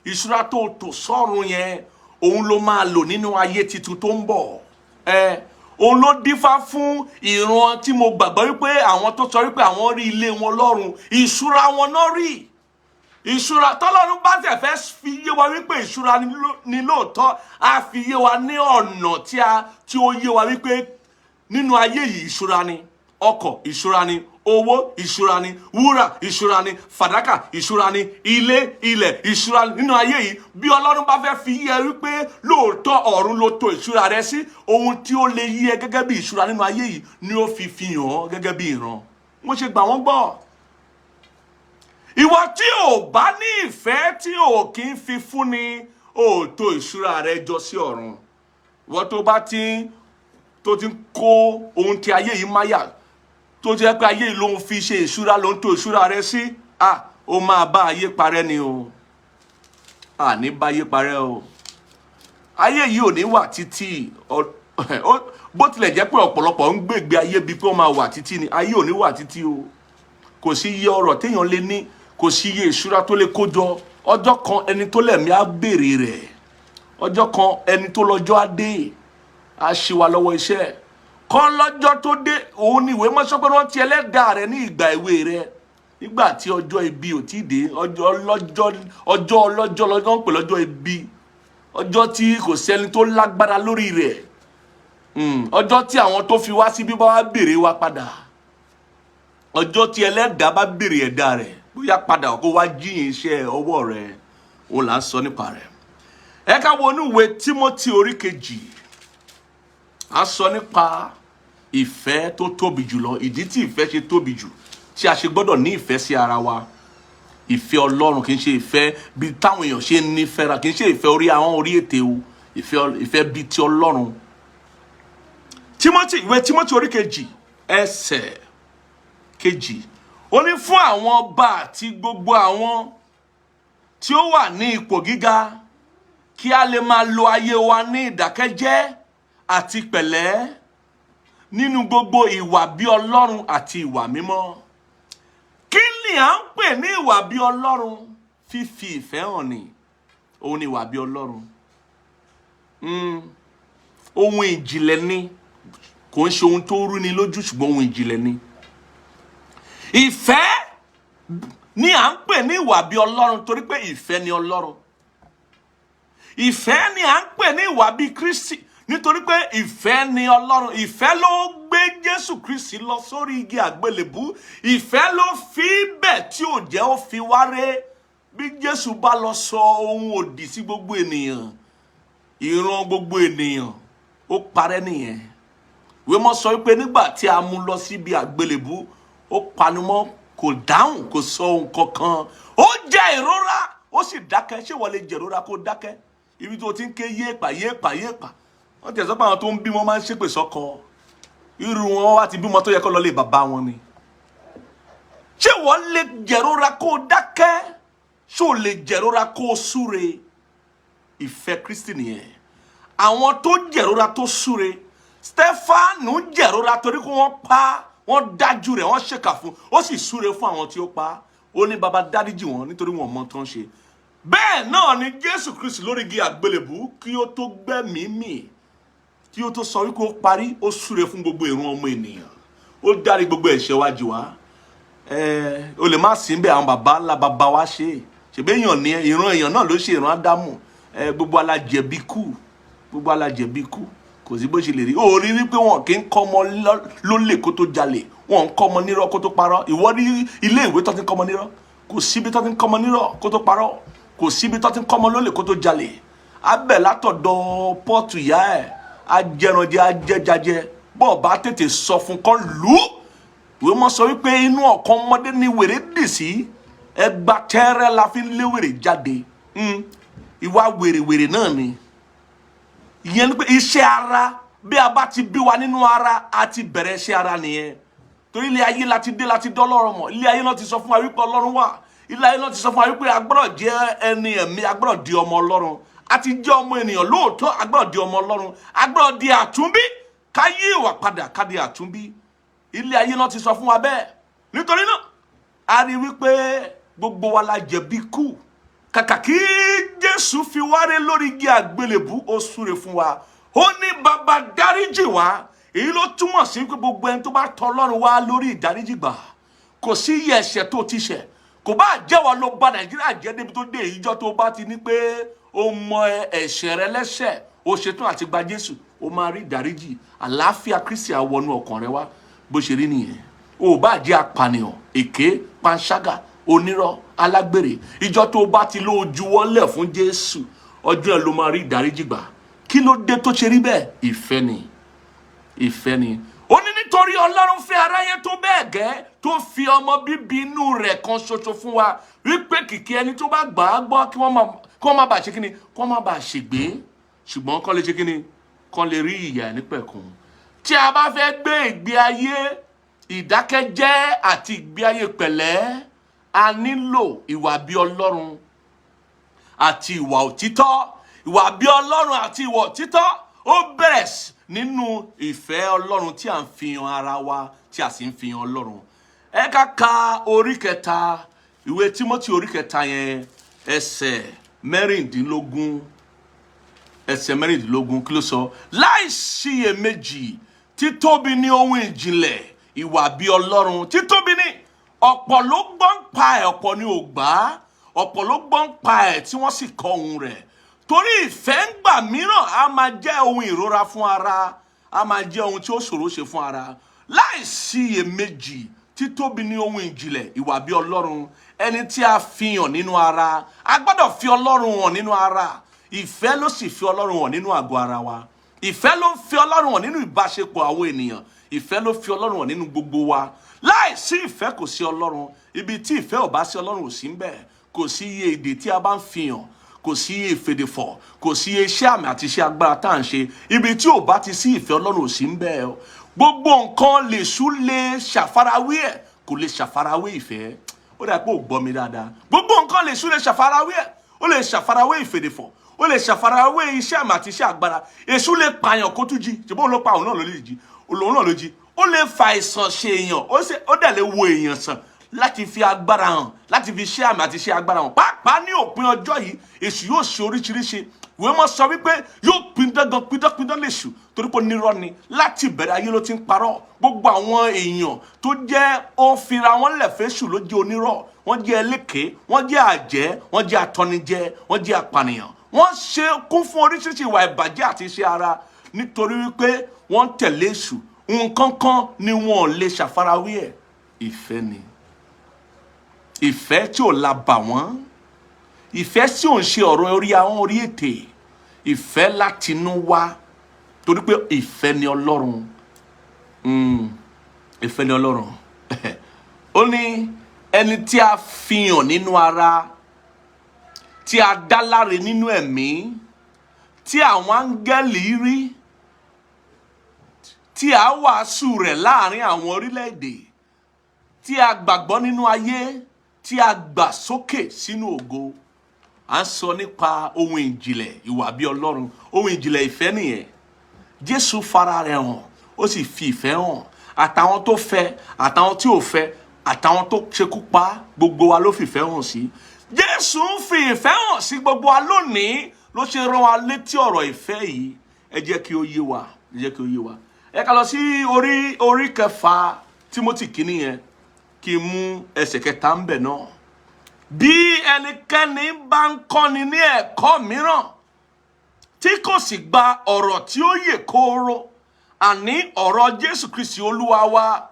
ìṣúra tó tò sọ́run yẹn. Òun ló máa lò nínú ayé tuntun tó ń bọ̀. Ẹ òun ló dífá fún ìran tí mo gbàgbọ́ wípé àwọn tó sọ wípé àwọn rí ilé wọn lọ́run, ìṣúra wọn náà rí. Ìṣúra tọ́lọ́run bá tẹ̀ fẹ́ fi yé wa wípé ìṣúra ni lóòótọ́, á fi yé wa ní ọ̀nà tí ó yé wa wípé nínú ayé yìí, ìṣúra ni ọkọ̀, ìṣúra ni owó, ìṣúra ni wúrà, ìṣúra ni fàdákà, ìṣúra ni ilé, ilẹ̀, ìṣúra ni nínú ayé yìí. Bí Ọlọ́run bá fẹ́ fi yé ẹ wípé lóòótọ́ ọ̀run ló tò ìṣúra rẹ sí, ohun tí ó lè yé ẹ gẹ́gẹ́ bí ìṣúra nínú ayé yìí ni ó fi hàn ọ́ gẹ́gẹ́ bí ìran. Mo ṣe gbà wọ́n gbọ́. Ìwọ tí ò bá ní ìfẹ́, tí ò kí ń fi fúnni, ò tò ìṣúra rẹ jọ sí ọ̀run. Ìwọ tó bá ti tó ti ń kó ohun tí ayé yìí máyà, tó jẹ́ pé ayé yìí ló ń fi ṣe ìṣúra, ló ń tò ìṣúra rẹ sí, ah, ó máa bá ayé parẹ́ ni o. Àní bá ayé parẹ́ o. Ayé yìí ò ní wà títí. Bó tilẹ̀ jẹ́ pé ọ̀pọ̀lọpọ̀ ń gbègbè ayé bíi pé wọ́n máa wà títí ni, ayé ò ní wà títí o. Kò sí iye ọrọ̀ téèyàn lè ní, kò sí iye ìṣúra tó lè kó jọ. Ọjọ́ kan, ẹni tó lẹ̀mí á béèrè rẹ̀. Ọjọ́ kan, ẹni tó lọ́jọ́ á dé, á ṣì wá lọ́wọ́ iṣẹ́ kọ́. Lọ́jọ́ tó dé, òun ni ìwé mọ́sọ́ pé rántí ẹlẹ́dàá rẹ ní ìgbà èwe rẹ, nígbà tí ọjọ́ ibi ò tí ì dé. Ọjọ́ ọlọ́jọ́, ọjọ́ ọlọ́jọ́ lọ́jọ́ ń pè lọ́jọ́ ibi, ọjọ́ tí kò sẹ́ni tó lágbára lórí rẹ̀. Ọjọ́ tí àwọn tó fi wá síbí bá wá béèrè wa padà, ọjọ́ tí ẹlẹ́dàá bá béèrè ẹ̀dá rẹ̀ bóyá padà kó wá jíyìn iṣẹ́ ọwọ́ rẹ̀, òun là ń sọ nípa rẹ̀. Ẹ ká wo inú ìwé Tímótì orí 2. A sọ nípa ìfẹ́ tó tóbi jùlọ, ìdí tí ìfẹ́ ṣe tóbi jù, tí a ṣe gbọ́dọ̀ ní ìfẹ́ sí ara wa. Ìfẹ́ Ọlọ́run, kì í ṣe ìfẹ́ bí táwọn èèyàn ṣe ń nífẹ̀ẹ́ ra, kì í ṣe ìfẹ́ orí àwọn orí ètè o, ìfẹ́ bíi ti Ọlọ́run. Tímótì, ìwé Tímótì orí 2, ẹsẹ̀ 2, ó ní fún àwọn ọba àti gbogbo àwọn tí ó wà ní ipò gíga, kí a lè máa lo ayé wa ní ìdákẹ́jẹ́ àti pẹ̀lẹ́ nínú gbogbo ìwà bí Ọlọ́run àti ìwà mímọ́. Kí ni à ń pè ní ìwà bí Ọlọ́run? Fífi ìfẹ́ hàn ni, òun ni ìwà bí Ọlọ́run. Ohun ìjìnlẹ̀ ni, kò ń ṣe ohun tó rúni lójú, ṣùgbọ́n ohun ìjìnlẹ̀ ni. Ìfẹ́ ni à ń pè ní ìwà bí Ọlọ́run, torí pé ìfẹ́ ni Ọlọ́run. Ìfẹ́ ni à ń pè ní ìwà bí Kristi, nítorí pé ìfẹ́ ni Ọlọ́run. Ìfẹ́ ló gbé Jésù Kristi lọ sórí igi àgbélébú. Ìfẹ́ ló fi bẹ̀ tí ò jẹ́ ó fi wá ré. Bí Jésù bá lọ sọ ohun òdì sí gbogbo ènìyàn, ìran gbogbo ènìyàn ó parẹ́ nìyẹn. Ìwé mọ́ sọ wípé nígbà tí a mú lọ síbi àgbélébú, ó panumọ́, kò dáhùn, kò sọ ohun kankan. Ó jẹ ìrora, ó sì dákẹ́. Ṣé wọ́n lè jẹ ìrora kó dákẹ́? Ibi tó ti ń ké yéèpà yéèpà yéèpà, wọ́n tẹ̀ sọ pé àwọn tó ń bímọ máa ń ṣépè sọ́kọ. Irú wọn wá ti bímọ tó yẹ kó lọ lé bàbá wọn ni. Ṣé wọ́n lè jẹ̀rora kó dákẹ́? Ṣé o lè jẹ̀rora kó súre? Ìfẹ́ Kristi nìyẹn. Àwọn tó jẹ̀rora tó súre, Stefanu jẹ̀rora torí kó wọ́n pa, wọ́n dájú rẹ̀, wọ́n ṣèkà fún, ó sì súre fún àwọn tí ó pa. Ó ní, "Baba, dáríjì wọn, nítorí wọn mọ tó ń ṣe." Bẹ́ẹ̀ náà ni Jésù Kristi lórí igi àgbélébú, kí ó tó gbẹ́mìí mì, kí ó tó sọ wípé ó parí, ó súre fún gbogbo ìran ọmọ ènìyàn, ó dárí gbogbo ẹ̀ṣẹ̀ wa jì wá. Ẹ o lè má sí bẹ́ẹ̀, àwọn baba ńlá baba wa ṣe ṣèbí èèyàn ní ìran èèyàn náà ló ṣe ìran Ádámù. Ẹ gbogbo alájẹbí kú, gbogbo alájẹbí kú. Kò sí bó ṣe lè rí. Ó rí wípé wọn kì í kọ́ ọmọ lólè kó tó jalè, wọn ń kọ́ ọmọ nírọ́ kó tó parọ́. Ìwọ ní ilé ìwé tó ti ń kọ́ ọmọ nírọ́? Kò síbi tó ti ń kọ́ ọmọ nírọ́ kó tó parọ́, kò síbi tó ti ń kọ́ ọmọ lólè kó tó jalè. Abẹ látọ̀dọ̀ pọ́ọ̀tù ìyá ẹ̀, ajẹranjẹ ajẹjajẹ. Bọ́ọ̀ bá tètè sọ fún kọ́ lù ú. Ìwé mọ́ sọ wípé inú ọ̀kan ọmọdé ni wèrè dì sí, ẹgba tẹ́rẹ́ la fi ń lé wèrè jáde. Ìwà wèrèwèrè náà ni ìyẹn, ni pé iṣẹ́ ara, bí a bá ti bí wa nínú ara, a ti bẹ̀rẹ̀ iṣẹ́ ara nìyẹn. Torí ilé ayé láti dé, láti dọ́lọ́rọ̀ mọ̀. Ilé ayé náà ti sọ fún wa wípé Ọlọ́run wà. Ilé ayé náà ti sọ fún wa wípé a gbọ́dọ̀ jẹ́ ẹni ẹ̀mí, a gbọ́dọ̀ di ọmọ Ọlọ́run. A ti jẹ́ ọmọ ènìyàn lóòótọ́, a gbọ́dọ̀ di ọmọ Ọlọ́run, a gbọ́dọ̀ di àtúnbí, ká yí ìwà padà, ká di àtúnbí. Ilé ayé náà ti sọ fún wa bẹ́ẹ̀. Nítorí náà, a rí wípé gbogbo wa la jẹ̀bi kú. Kàkà kí Jésù fi wáre lórí igi àgbélébú, ó súre fún wa, ó ní, "Bàbá, dáríjì wá." Èyí ló túmọ̀ sí pé gbogbo ẹni tó bá tọ̀ Ọlọ́run wá lórí ìdáríjì gbà. Kò sí iye ẹ̀ṣẹ̀ tó ti ṣẹ̀, kò bá jẹ́wọ́ ló bà Nàìjíríà jẹ́ débi tó dé, ìjọ tó bá ti ní pé ó mọ ẹ̀ṣẹ̀ rẹ lẹ́ṣẹ̀, ó ṣetán àti gba Jésù, ó máa rí ìdáríjì. Àlàáfíà Kristi á wọnú ọkàn rẹ wá. Bó ṣe rí nìyẹn. O bá jẹ́ apànìyàn, èké, panṣágà, onírọ́, alágbèrè, ìjọ tó bá ti lóo juwọ́lẹ̀ fún Jésù, ọjọ́ ẹ̀ ló máa rí ìdáríjì gbà. Kí ló dé tó ṣe rí bẹ́ẹ̀? Ìfẹ́ ni, ìfẹ́ ni. Ó ní nítorí Ọlọ́run fẹ́ aráyé tó bẹ́ẹ̀ gẹ́, tó fi ọmọ bíbí inú rẹ̀ kan ṣoṣo fún wa, wípé kìkì ẹni tó bá gbà á gbọ́, kí wọ́n má bàa ṣe kíni, kí wọ́n má bàa ṣègbé, ṣùgbọ́n kán lè ṣe kíni, kán lè rí ìyè nípẹ̀kun. Tí a bá fẹ́ gbé ìgbé ayé ìdákẹ́jẹ́ àti ìgbé ayé pẹ̀lẹ́, a nílò ìwà bí Ọlọ́run àti ìwà òtítọ́. Ìwà bí Ọlọ́run àti ìwà òtítọ́, ó bẹ̀rẹ̀ nínú ìfẹ́ Ọlọ́run tí à ń fi hàn ara wa, tí a sì ń fi hàn Ọlọ́run. Ẹ ká ka orí kẹta, ìwé Tímótì orí kẹta yẹn, ẹsẹ̀ 16, ẹsẹ̀ 16. Kí ló sọ? Láì síyèméjì, títóbi ní ohun ìjìnlẹ̀ ìwà bí Ọlọ́run. Títóbi ní, ọ̀pọ̀ ló gbọ́ ń pa ẹ̀, ọ̀pọ̀ ni ò gbà á. Ọ̀pọ̀ ló gbọ́ ń pa ẹ̀ tí wọ́n sì kọ̀ ohun rẹ̀. Torí ìfẹ́ ń gbà mìíràn á máa jẹ́ ohun ìrora fún ara, á máa jẹ́ ohun tí ó ṣòro ṣe fún ara. Láì síyèméjì, títóbi ní ohun ìjìnlẹ̀ ìwà bí Ọlọ́run. Ẹni tí a fi hàn nínú ara, a gbọ́dọ̀ fi Ọlọ́run hàn nínú ara. Ìfẹ́ ló sì fi Ọlọ́run hàn nínú àgọ́ ara wa. Ìfẹ́ ló ń fi Ọlọ́run hàn nínú ìbáṣepọ̀ àwọn ènìyàn. Ìfẹ́ ló fi Ọlọ́run hàn nínú gbogbo wa. Láì sí ìfẹ́, kò sí Ọlọ́run. Ibi tí ìfẹ́ ò bá sí, Ọlọ́run ò sí ń bẹ̀. Kò sí iye èdè tí a bá ń fi hàn, kò sí iye ìfèdèfọ̀, kò sí iye iṣẹ́ àmì àti iṣẹ́ agbára tá à ń ṣe, ibi tí ò bá ti sí ìfẹ́, Ọlọ́run ò sí ń bẹ̀. Gbogbo nǹkan lèṣù lè ṣàfarawé ẹ̀, kò lè ṣàfarawé ìfẹ́. Ó dà pé ò gbọ́ mi dáadáa. Gbogbo nǹkan lè ṣú lè ṣàfarawé ẹ̀. Ó lè ṣàfarawé ìfèdèfọ̀, ó lè ṣàfarawé iṣẹ́ àmì àti iṣẹ́ agbára. Èṣù lè pààyàn kó tún jí. Ṣùgbọ́n òun ló pa, òun náà ló lè jí, òun náà ló jí. Ó lè fa àìsàn ṣe èèyàn, ó dẹ̀ lè wo èèyàn sàn láti fi agbára hàn, láti fi iṣẹ́ àmì àti iṣẹ́ agbára hàn. Pàápàá ní òpin ọjọ́ yìí, èṣù yóò ṣe oríṣiríṣi. Ìwé mọ́ sọ wípé yóò pidán gan, pidánpidán lèṣù, torí pé onírọ́ ni. Láti ìbẹ̀rẹ̀ ayé ló ti ń parọ́. Gbogbo àwọn èèyàn tó jẹ́ ó fira wọn lẹ̀ fẹ́ṣù ló jẹ́ onírọ́. Wọ́n jẹ́ ẹlẹ́kẹ̀ẹ́, wọ́n jẹ́ àjẹ́, wọ́n jẹ́ atọ́nijẹ, wọ́n jẹ́ apànìyàn. Wọ́n ṣe kún fún oríṣiríṣi ìwà ìbàjẹ́ àti iṣẹ́ ara, nítorí wípé wọ́n ń tẹ̀lé èṣù. Nǹkan kan ni wọn ò lè ṣàfarawé ẹ̀, ìfẹ́ ni. Ìfẹ́ tí ò la bà wọ́n, ìfẹ́ tí ò ń ṣe ọ̀rọ̀ orí ahọ́n, orí ètè, ìfẹ́ látinú wá, torí pé ìfẹ́ ni Ọlọ́run. Ìfẹ́ ni Ọlọ́run. Ó ní ẹni tí a fi hàn nínú ara, tí a dá láre nínú ẹ̀mí, tí àwọn áńgẹ́lì rí, tí a wàásù rẹ̀ láàrin àwọn orílẹ̀-èdè, tí a gbàgbọ́ nínú ayé, tí a gbà sókè sínú ògo. À ń sọ nípa ohun ìjìnlẹ̀ ìwà bí Ọlọ́run. Ohun ìjìnlẹ̀ ìfẹ́ nìyẹn. Jésù fara rẹ̀ hàn, ó sì fi ìfẹ́ hàn. Àtàwọn tó fẹ́, àtàwọn tí ò fẹ́, àtàwọn tó ṣekú pa, gbogbo wa ló fìfẹ́ hàn sí. Jésù ń fi ìfẹ́ hàn sí gbogbo wa lónìí, ló ṣe rán wa létí ọ̀rọ̀ ìfẹ́ yìí. Ẹ jẹ́ kí ó yé wa, ẹ jẹ́ kí ó yé wa. Ẹ ká lọ sí orí 6 Tímótì kìíní yẹn, kí n mú ẹsẹ̀ 3 ń bẹ̀ náà. Bí ẹnikẹ́ni bá ń kọ́ni ní ẹ̀kọ́ mìíràn tí kò sì gba ọ̀rọ̀ tí ó yè kooro, àní ọ̀rọ̀ Jésù Kristi Olúwa wa,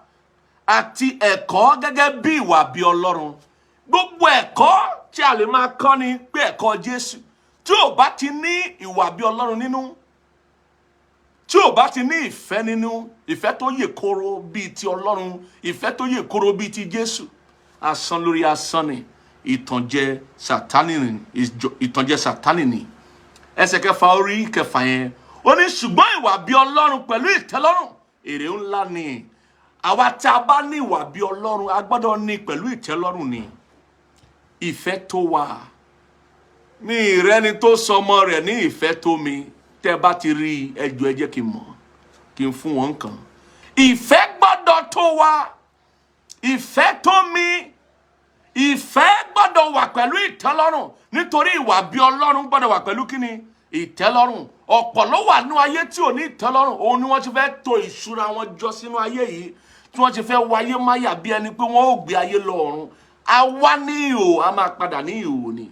àti ẹ̀kọ́ gẹ́gẹ́ bí ìwà bí Ọlọ́run. Gbogbo ẹ̀kọ́ tí a lè máa kọ́ ni pé ẹ̀kọ́ Jésù, tí ò bá ti ní ìwà bí Ọlọ́run nínú, tí ò bá ti ní ìfẹ́ nínú, ìfẹ́ tó yè kooro bíi ti Ọlọ́run, ìfẹ́ tó yè kooro bíi ti Jésù, asán lórí asán ni, ìtànjẹ Sátánì ni, ìtànjẹ Sátánì ni. Ẹsẹ̀ 6 orí 6 yẹn, ó ní ṣùgbọ́n ìwà bí Ọlọ́run pẹ̀lú ìtẹ́lọ́rùn èrè ńlá ni. Àwa tí a bá ní ìwà bí Ọlọ́run, a gbọ́dọ̀ ní pẹ̀lú ìtẹ́lọ́rùn ni. Ìfẹ́ tó wà ní ìrẹ́ni tó sọmọ rẹ̀ ní ìfẹ́ tó mi. Tẹ́ bá ti rí ẹjọ́, ẹ jẹ́ kí n mọ̀, kí n fún wọn kan. Ìfẹ́ gbọ́dọ̀ tó wa, ìfẹ́ tó mi. Ìfẹ́ gbọ́dọ̀ wà pẹ̀lú ìtẹ́lọ́rùn, nítorí ìwà bí Ọlọ́run gbọ́dọ̀ wà pẹ̀lú kíni? Ìtẹ́lọ́rùn. Ọ̀pọ̀ ló wà nínú ayé tí ò ní ìtẹ́lọ́rùn. Òun ni wọ́n ti fẹ́ to ìṣúra wọn jọ sínú ayé yìí, tí wọ́n ti fẹ́ wáyé máyà bí ẹni pé wọ́n ò gbé ayé lọ ọ̀run. A wá ní ìhò, a máa padà ní ìhò ni.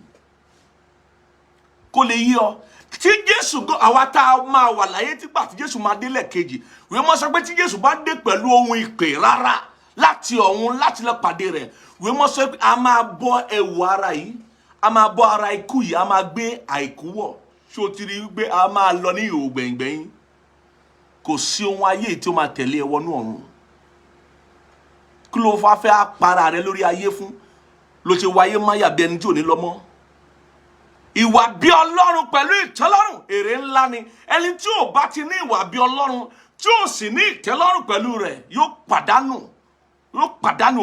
Kó lè yí ọ tí Jésù gan, àwa tá a máa wà láyé tígbà tí Jésù máa délẹ̀ kejì, ìwé mọ́ sọ pé tí Jésù bá dé pẹ̀lú ohun ìpè rárá láti ọ̀run láti lọ pàdé rẹ̀, ìwé mọ́ sọ pé a máa bọ́ ẹ̀wù ara yìí, a máa bọ́ ara ikú yìí, a máa gbé àìkú wọ̀. Ṣé o ti rí i pé a máa lọ ní ìhò gbẹ̀ngbẹ̀yìn? Kò sí ohun ayé tí ó máa tẹ̀lé ẹ wọnú ọ̀run. Kí ló fà fẹ́ para rẹ lórí ayé fún? Ló ṣe wáyé máyà bí ẹni tí ò ní lọ mọ́. Ìwà bí Ọlọ́run pẹ̀lú ìtẹ́lọ́rùn èrè ńlá ni. Ẹni tí ò bá ti ní ìwà bí Ọlọ́run, tí ò sì ní ìtẹ́lọ́rùn pẹ̀lú rẹ̀, yóò pàdánù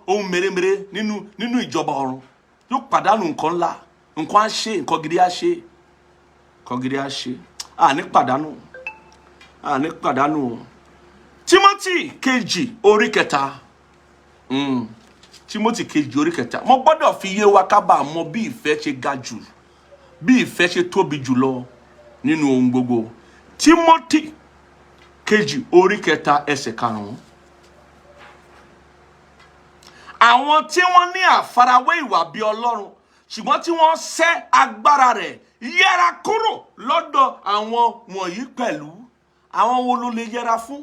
ohun mèremère nínú ìjọba ọ̀run. Yóò pàdánù nǹkan ńlá. Nǹkan á ṣe, nǹkan gidi á ṣe, nǹkan gidi á ṣe. Àní pàdánù, àní pàdánù o. Timothy kejì orí 3. Timothy kejì orí 3. Mo gbọ́dọ̀ fi yé wa ká bàa mọ bí ìfẹ́ ṣe ga jù, bí ìfẹ́ ṣe tóbi jù lọ nínú ohun gbogbo. Timothy kejì orí 3 ẹsẹ̀ 5. Àwọn tí wọ́n ní àfarawé ìwà bí Ọlọ́run, ṣùgbọ́n tí wọ́n sẹ́ agbára rẹ̀, yẹra kúrò lọ́dọ̀ àwọn wọ̀nyí pẹ̀lú. Àwọn wo ló lè yẹra fún?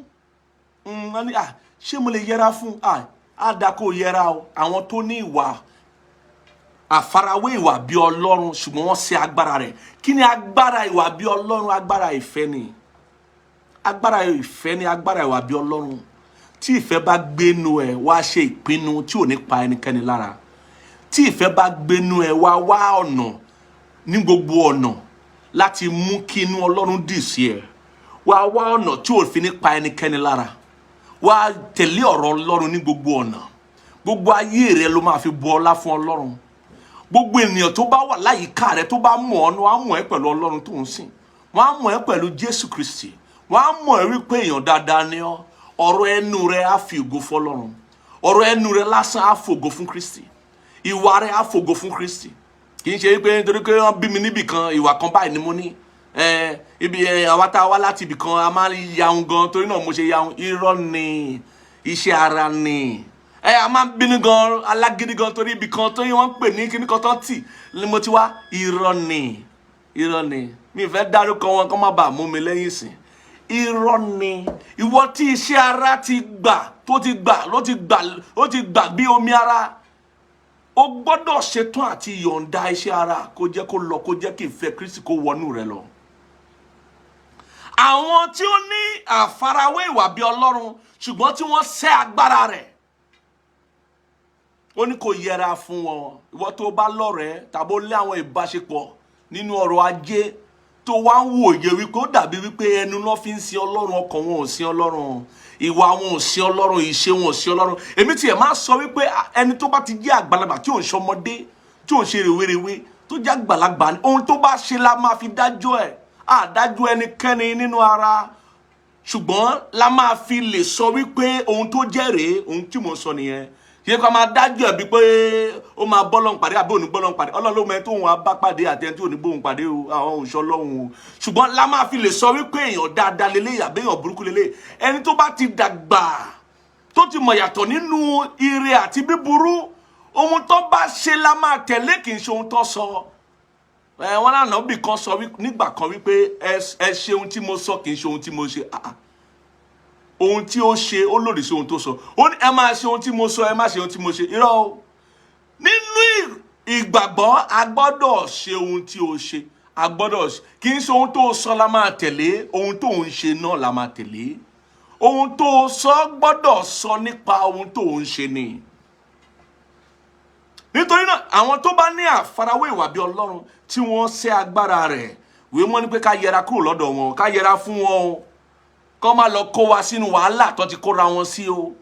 Wọ́n ní, ah, ṣé mo lè yẹra fún? Ah, á dáa kó yẹra o. Àwọn tó ní ìwà àfarawé ìwà bí Ọlọ́run, ṣùgbọ́n wọ́n sẹ́ agbára rẹ̀. Kí ni agbára ìwà bí Ọlọ́run? Agbára ìfẹ́ ni. Agbára ìfẹ́ ni agbára ìwà bí Ọlọ́run. Tí ìfẹ́ bá gbénu ẹ, wá ṣe ìpinnu tí ò ní pa ẹnikẹ́ni lára. Tí ìfẹ́ bá gbénu ẹ, wá wá ọ̀nà ní gbogbo ọ̀nà láti mú kí inú Ọlọ́run dì sí ẹ. Wá wá ọ̀nà tí ò fi ní pa ẹnikẹ́ni lára. Wá tẹ̀lé ọ̀rọ̀ Ọlọ́run ní gbogbo ọ̀nà. Gbogbo ayé rẹ ló máa fi bu ọlá fún Ọlọ́run. Gbogbo ènìyàn tó bá wà láyìíká rẹ, tó bá mọ̀ ọ́, wọ́n á mọ̀ ẹ́ pẹ̀lú Ọlọ́run tó ń sìn, wọ́n á mọ̀ ẹ́ pẹ̀lú Jésù Kristi, wọ́n á mọ̀ ẹ́ wípé èèyàn dáadáa ni ọ́. Ọ̀rọ̀ ẹnu rẹ á fi ògo fọ́lọ́run. Ọ̀rọ̀ ẹnu rẹ lásán á fògo fún Kristi. Ìwà rẹ á fògo fún Kristi. Kì í ṣe wípé nítorí pé wọ́n bí mi níbì kan, ìwà kan báyìí ni mo ní. Ibi àwa tá a wá láti ibì kan, a máa ń yahun gan, torí náà mo ṣe yahun. Irọ́ ni, iṣẹ́ ara ni. A máa ń bínú gan, alágídí gan, torí ibì kan tó yín wọ́n ń pè ní kíní kan tán tì ni mo ti wá. Irọ́ ni, irọ́ ni. Mi ì fẹ́ dárúkọ wọn kó má bàa mú mi lẹ́yìn sìn. Irọ́ ni. Ìwọ tí iṣẹ́ ara ti gbà, tó ti gbà, ló ti gbà, ó ti gbà bí omi ara, o gbọ́dọ̀ ṣetán àti yọ̀ǹda iṣẹ́ ara, kó jẹ́ kó lọ, kó jẹ́ kí ìfẹ́ Kristi kó wọnú rẹ lọ. Àwọn tí ó ní àfarawé ìwà bí Ọlọ́run, ṣùgbọ́n tí wọ́n sẹ́ agbára rẹ̀, ó ní kó yẹra fún wọn. Ìwọ tó bá lọ́rẹ̀ẹ́ tàbí ó lé àwọn ìbáṣepọ̀ nínú ọrọ̀ ajé, tó wá ń wòye wípé ó dàbí wípé ẹnu ló fi ń sin Ọlọ́run, ọkàn wọn ò sin Ọlọ́run, ìwà wọn ò sin Ọlọ́run, ìṣe wọn ò sin Ọlọ́run. Èmi tiẹ̀ máa sọ wípé ẹni tó bá ti jẹ́ àgbàlagbà, tí ò ń ṣọmọdé, tí ò ń ṣe rèwerèwe, tó jẹ́ àgbàlagbà, ohun tó bá ṣe la máa fi dájọ́ ẹ̀. Àdájọ́ ẹnikẹ́ni nínú ara, ṣùgbọ́n la máa fi lè sọ wípé ohun tó jẹ́ rèé. Ohun tí mò ń sọ nìyẹn. Ṣé ká máa dájọ́ ẹ̀ bí pé ó máa bọ́lọ́un pàdé àbí òní bọ́lọ́un pàdé? Ọlọ́run ló mọ ẹni tó ń wá bá pàdé àti ẹni tí ò ní bóun pàdé o. Àwọn òṣọ lọ́hùn o. Ṣùgbọ́n la máa fi lè sọ wípé èèyàn dáadáa lélẹ̀ àbí èèyàn burúkú lélẹ̀. Ẹni tó bá ti dàgbà, tó ti mọ̀ yàtọ̀ nínú ire àti bíburú, ohun tó bá ṣe la máa tẹ̀lé, kì í ṣe ohun tó sọ. Ẹ wọn lànà bí kan sọ nígbà kan wípé ẹ ṣe ohun tí mo sọ, kì í ṣe ohun tí mo ṣe. Ah, ah. Ohun tí ó ṣe, ó lòdì sí ohun tó sọ. Ó ní ẹ máa ṣe ohun tí mo sọ, ẹ má ṣe ohun tí mo ṣe. Irọ́ o. Nínú ìgbàgbọ́, a gbọ́dọ̀ ṣe ohun tí o ṣe, a gbọ́dọ̀ ṣe. Kì í ṣe ohun tó sọ la máa tẹ̀lé, ohun tó ń ṣe náà la máa tẹ̀lé. Ohun tó sọ gbọ́dọ̀ sọ nípa ohun tó ń ṣe ni. Nítorí náà, àwọn tó bá ní àfarawé ìwà bí Ọlọ́run tí wọ́n ṣe agbára rẹ̀, ìwé mọ́ ní pé ká yẹra kúrò lọ́dọ̀ wọn, ká yẹra fún wọn o, kọ́ má lọ kó wa sínú wàhálà tó ti kóra wọn sí o,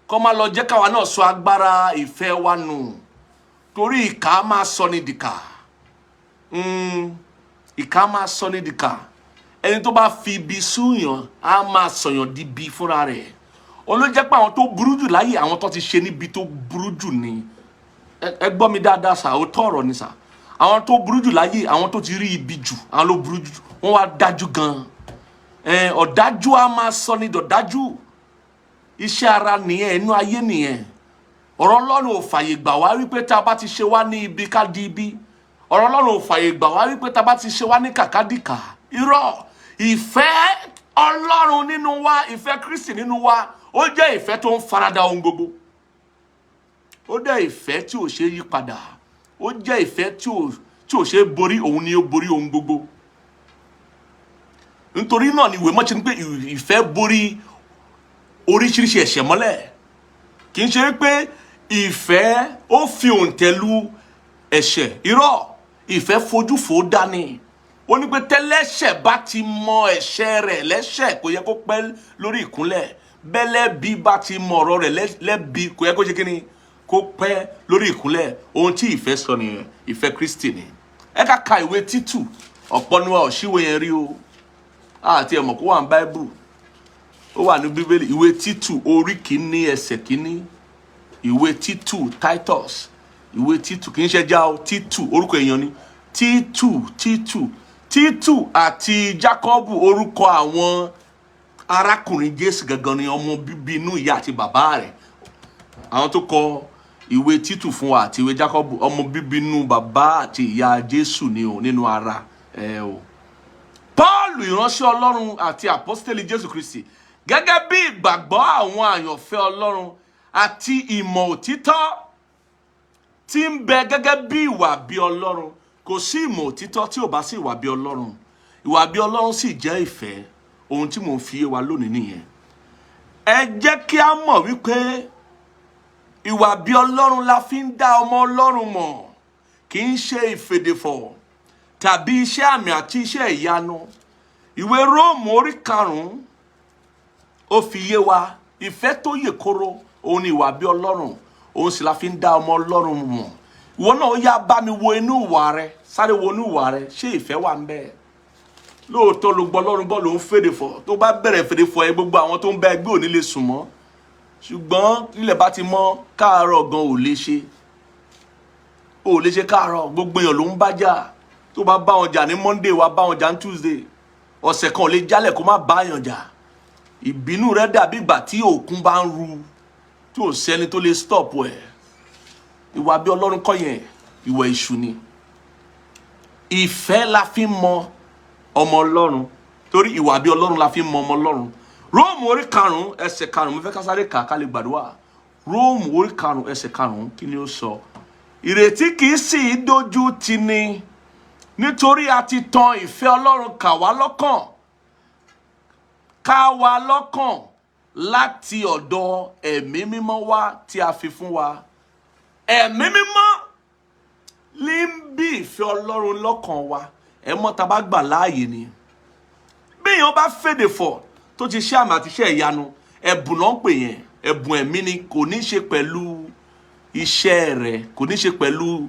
kọ́ má lọ jẹ́ káwa náà sọ agbára ìfẹ́ wa nù, torí ìkà máa sọ ní dìkà. Ìkà máa sọ ní dìkà. Ẹni tó bá fi ibi súyàn á máa sọyàn di ibi fúnra rẹ̀. Òun ló jẹ́ pé àwọn tó burú jù láyé, àwọn tó ti ṣe níbi tó burú jù ni. Ẹ gbọ́ mi dáadáa sà, ó tọ̀rọ̀ ni sà. Àwọn tó burú jù láyé, àwọn tó ti rí ibi jù, àwọn ló burú jù. Wọ́n wá dájú gan. Ọ̀dájú á máa sọ ní dọ̀dájú. Iṣẹ́ ara nìyẹn, inú ayé nìyẹn. Ọ̀rọ̀ Ọlọ́run ò fàyè gbà wá wípé tá a bá ti ṣe wá ní ibi, ká di ibi. Ọ̀rọ̀ Ọlọ́run ò fàyè gbà wá wípé tá a bá ti ṣe wá ní kàkádìkà. Irọ́. Ìfẹ́ Ọlọ́run nínú wa, ìfẹ́ Kristi nínú wa, ó jẹ́ ìfẹ́ tó ń farada ohun gbogbo. Ó jẹ́ ìfẹ́ tí ò ṣe é yí padà. Ó jẹ́ ìfẹ́ tí ò ṣe é borí. Òun ni ó borí ohun gbogbo. Nítorí náà ni ìwé mọ́ ṣe ní pé ìfẹ́ borí oríṣiríṣi ẹ̀ṣẹ̀ mọ́lẹ̀. Kì í ṣe pé ìfẹ́ ó fi òǹtẹ̀ lu ẹ̀ṣẹ̀. Irọ́. Ìfẹ́ fojú fò dání. Ó ní pé tẹ́lẹ́ṣẹ̀ bá ti mọ ẹ̀ṣẹ̀ rẹ̀ lẹ́ṣẹ̀, kò yẹ kó pẹ́ lórí ìkúnlẹ̀. Bẹ́lẹ́bí bá ti mọ ọ̀rọ̀ rẹ̀ lẹ́bi, kò yẹ kó ṣe kíni, kó pẹ́ lórí ìkúnlẹ̀. Ohun tí ìfẹ́ sọ nìyẹn. Ìfẹ́ Kristi ni. Ẹ ká ka ìwé Títù. Ọ̀pọ̀ ni wa ò ṣíwèé yẹn rí o, àti ẹ̀mọ̀ kó wà ní Báíbù, ó wà ní Bíbélì. Ìwé Títù, orí 1, ẹsẹ̀ 1. Ìwé Títù, Titus. Ìwé Títù, kì í ṣe já o. Títù, orúkọ èèyàn ni Títù. Títù, Títù àti Jákọ́bù, orúkọ àwọn arákùnrin Jésù gangan ni, ọmọ bíbí inú ìyá àti bàbá rẹ̀. Àwọn tó kọ ìwé Títù fún wa àti ìwé Jákọ́bù, ọmọ bíbí inú bàbá àti ìyá Jésù ni o, nínú ara ẹ o. Paul, ìránṣẹ́ Ọlọ́run àti àpọ́stélì Jésù Kristi, gẹ́gẹ́ bí ìgbàgbọ́ àwọn àyànfẹ́ Ọlọ́run àti ìmọ̀ òtítọ́ tí ń bẹ gẹ́gẹ́ bí ìwà bí Ọlọ́run. Kò sí ìmọ̀ òtítọ́ tí ò bá sí ìwà bí Ọlọ́run. Ìwà bí Ọlọ́run sì jẹ́ ìfẹ́. Ohun tí mò ń fi yé wa lónìí nìyẹn. Ẹ jẹ́ kí a mọ̀ wípé ìwà bí Ọlọ́run la fi ń dá ọmọ Ọlọ́run mọ̀, kì í ṣe ìfèdèfọ̀ tàbí iṣẹ́ àmì àti iṣẹ́ ìyanu. Ìwé Róòmù orí 5, ó fi yé wa. Ìfẹ́ tó yè koro, òun ni ìwà bí Ọlọ́run. Òun sì la fi ń dá ọmọ Ọlọ́run mọ̀. Ìwọ náà, ó yá, bá mi wo inú ìwà rẹ, sáré wo inú ìwà rẹ. Ṣé ìfẹ́ wà ń bẹ́ẹ̀? Lóòótọ́ ló gbọ́ Ọlọ́run gbọ́, ló ń fèdè fọ̀. Tó bá bẹ̀rẹ̀ fèdè fọ̀ ẹ, gbogbo àwọn tó ń bá ẹgbẹ́ ò ní lè sùn mọ́. Ṣùgbọ́n ilẹ̀ bá ti mọ́, káàárọ̀ gan ò lè ṣe, ò lè ṣe káàárọ̀. Gbogbo èèyàn ló ń bá jà. Tó bá bá wọn jà ní Monday, wá bá wọn jà ní Tuesday. Ọ̀sẹ̀ kan ò lè jálẹ̀ kó má bá yàn jà. Ìbínú rẹ dàbí ìgbà tí òkun bá ń ru, tí ò sẹ́ni tó lè stop ẹ̀. Ìwà bí Ọlọ́run kọ́ yẹn, ìwà èṣù ni. Ìfẹ́ la fi mọ ọmọ Ọlọ́run, torí ìwà bí Ọlọ́run la fi mọ ọmọ Ọlọ́run. Róòmù orí 5, ẹsẹ̀ 5, mo fẹ́ ká sáré kà ká lè gbàdúrà. Róòmù orí 5, ẹsẹ̀ 5, kí ni ó sọ? Ìrètí kì í sì í dojú tì ní, nítorí a ti tan ìfẹ́ Ọlọ́run kà wá lọ́kàn láti ọ̀dọ̀ Ẹ̀mí Mímọ́ wá tí a fi fún wa. Ẹ̀mí Mímọ́ ní ń bí ìfẹ́ Ọlọ́run lọ́kàn wa. Ẹ mọ́ ta bá gbà láàyè ni. Bí èèyàn bá fèdè fọ̀, tó ti ṣe àmì àti iṣẹ́ ìyanu, ẹ̀bùn náà ń pè yẹn. Ẹ̀bùn ẹ̀mí ni, kò ní ṣe pẹ̀lú iṣẹ́ rẹ̀, kò ní ṣe pẹ̀lú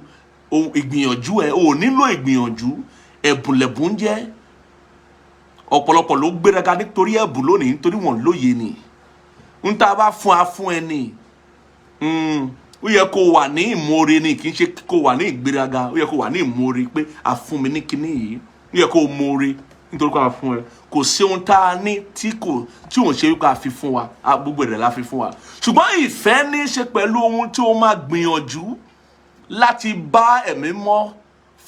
ohun ìgbìyànjú ẹ̀. Ò nílò ìgbìyànjú, ẹ̀bùn lẹ̀bùn jẹ́. Ọ̀pọ̀lọpọ̀ ló gbéraga nítorí ẹ̀bùn lónìí, nítorí wọ́n lóye ni. Ń tá a bá fún a fún ẹ ní, ó yẹ kó wà ní ìmoore ni, kì í ṣe kó wà ní ìgbéraga. Ó yẹ kó wà ní ìmoore pé a fún mi ní kinní yìí. Ó yẹ kó moore nítorí pé a fún ẹ. Kò sí ohun tá a ní tí kò tí òun ṣe wípé a fi fún wa. Gbogbo rẹ̀ la fi fún wa. Ṣùgbọ́n ìfẹ́ ní í ṣe pẹ̀lú ohun tí ó máa gbìyànjú láti bá Ẹ̀mí Mọ́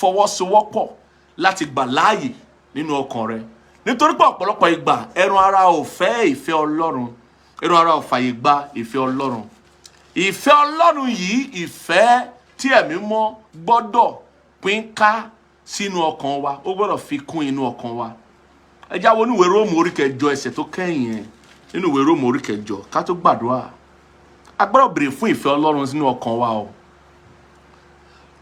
fọwọ́sowọ́pọ̀ láti gbà láàyè nínú ọkàn rẹ, nítorí pé ọ̀pọ̀lọpọ̀ ìgbà, ẹran ara ò fẹ́ ìfẹ́ Ọlọ́run, ẹran ara ò fàyè gba ìfẹ́ Ọlọ́run. Ìfẹ́ Ọlọ́run yìí, ìfẹ́ tí Ẹ̀mí Mọ́ gbọ́dọ̀ pín ká sínú ọkàn wa, ó gbọ́dọ̀ fi kún inú ọkàn wa. Ẹ já wo nínú ìwé Róòmù orí 8, ẹsẹ̀ tó kẹ́yìn yẹn, nínú ìwé Róòmù orí 8, ká tó gbàdúrà. A gbọ́dọ̀ béèrè fún ìfẹ́ Ọlọ́run sínú ọkàn wa o.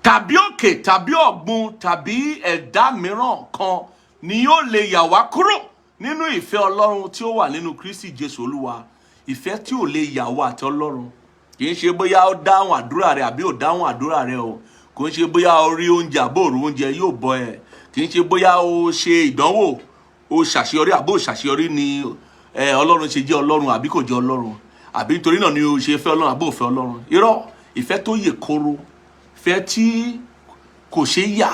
Tàbí òkè, tàbí ọ̀gbun, tàbí ẹ̀dá mìíràn kan ni yóò lè yà wá kúrò nínú ìfẹ́ Ọlọ́run tí ó wà nínú Kristi Jésù Olúwa. Ìfẹ́ tí ò lè yà wá àti Ọlọ́run, kì í ṣe bóyá ó dáhùn àdúrà rẹ àbí ò dáhùn àdúrà rẹ o. Kò ń ṣe bóyá o rí oúnjẹ àbó ò rí oúnjẹ yóò bọ ẹ. Kì í ṣe bóyá o ṣe ìdánwò, o ṣàṣeyọrí àbó ò ṣàṣeyọrí ni ẹ Ọlọ́run ṣe jẹ́ Ọlọ́run àbí kò jẹ́ Ọlọ́run, àbí nítorí náà ni o ṣe fẹ́ Ọlọ́run àbó ò fẹ́ Ọlọ́run. Irọ́. Ìfẹ́ tó yè koro, ìfẹ́ tí kò ṣe yà,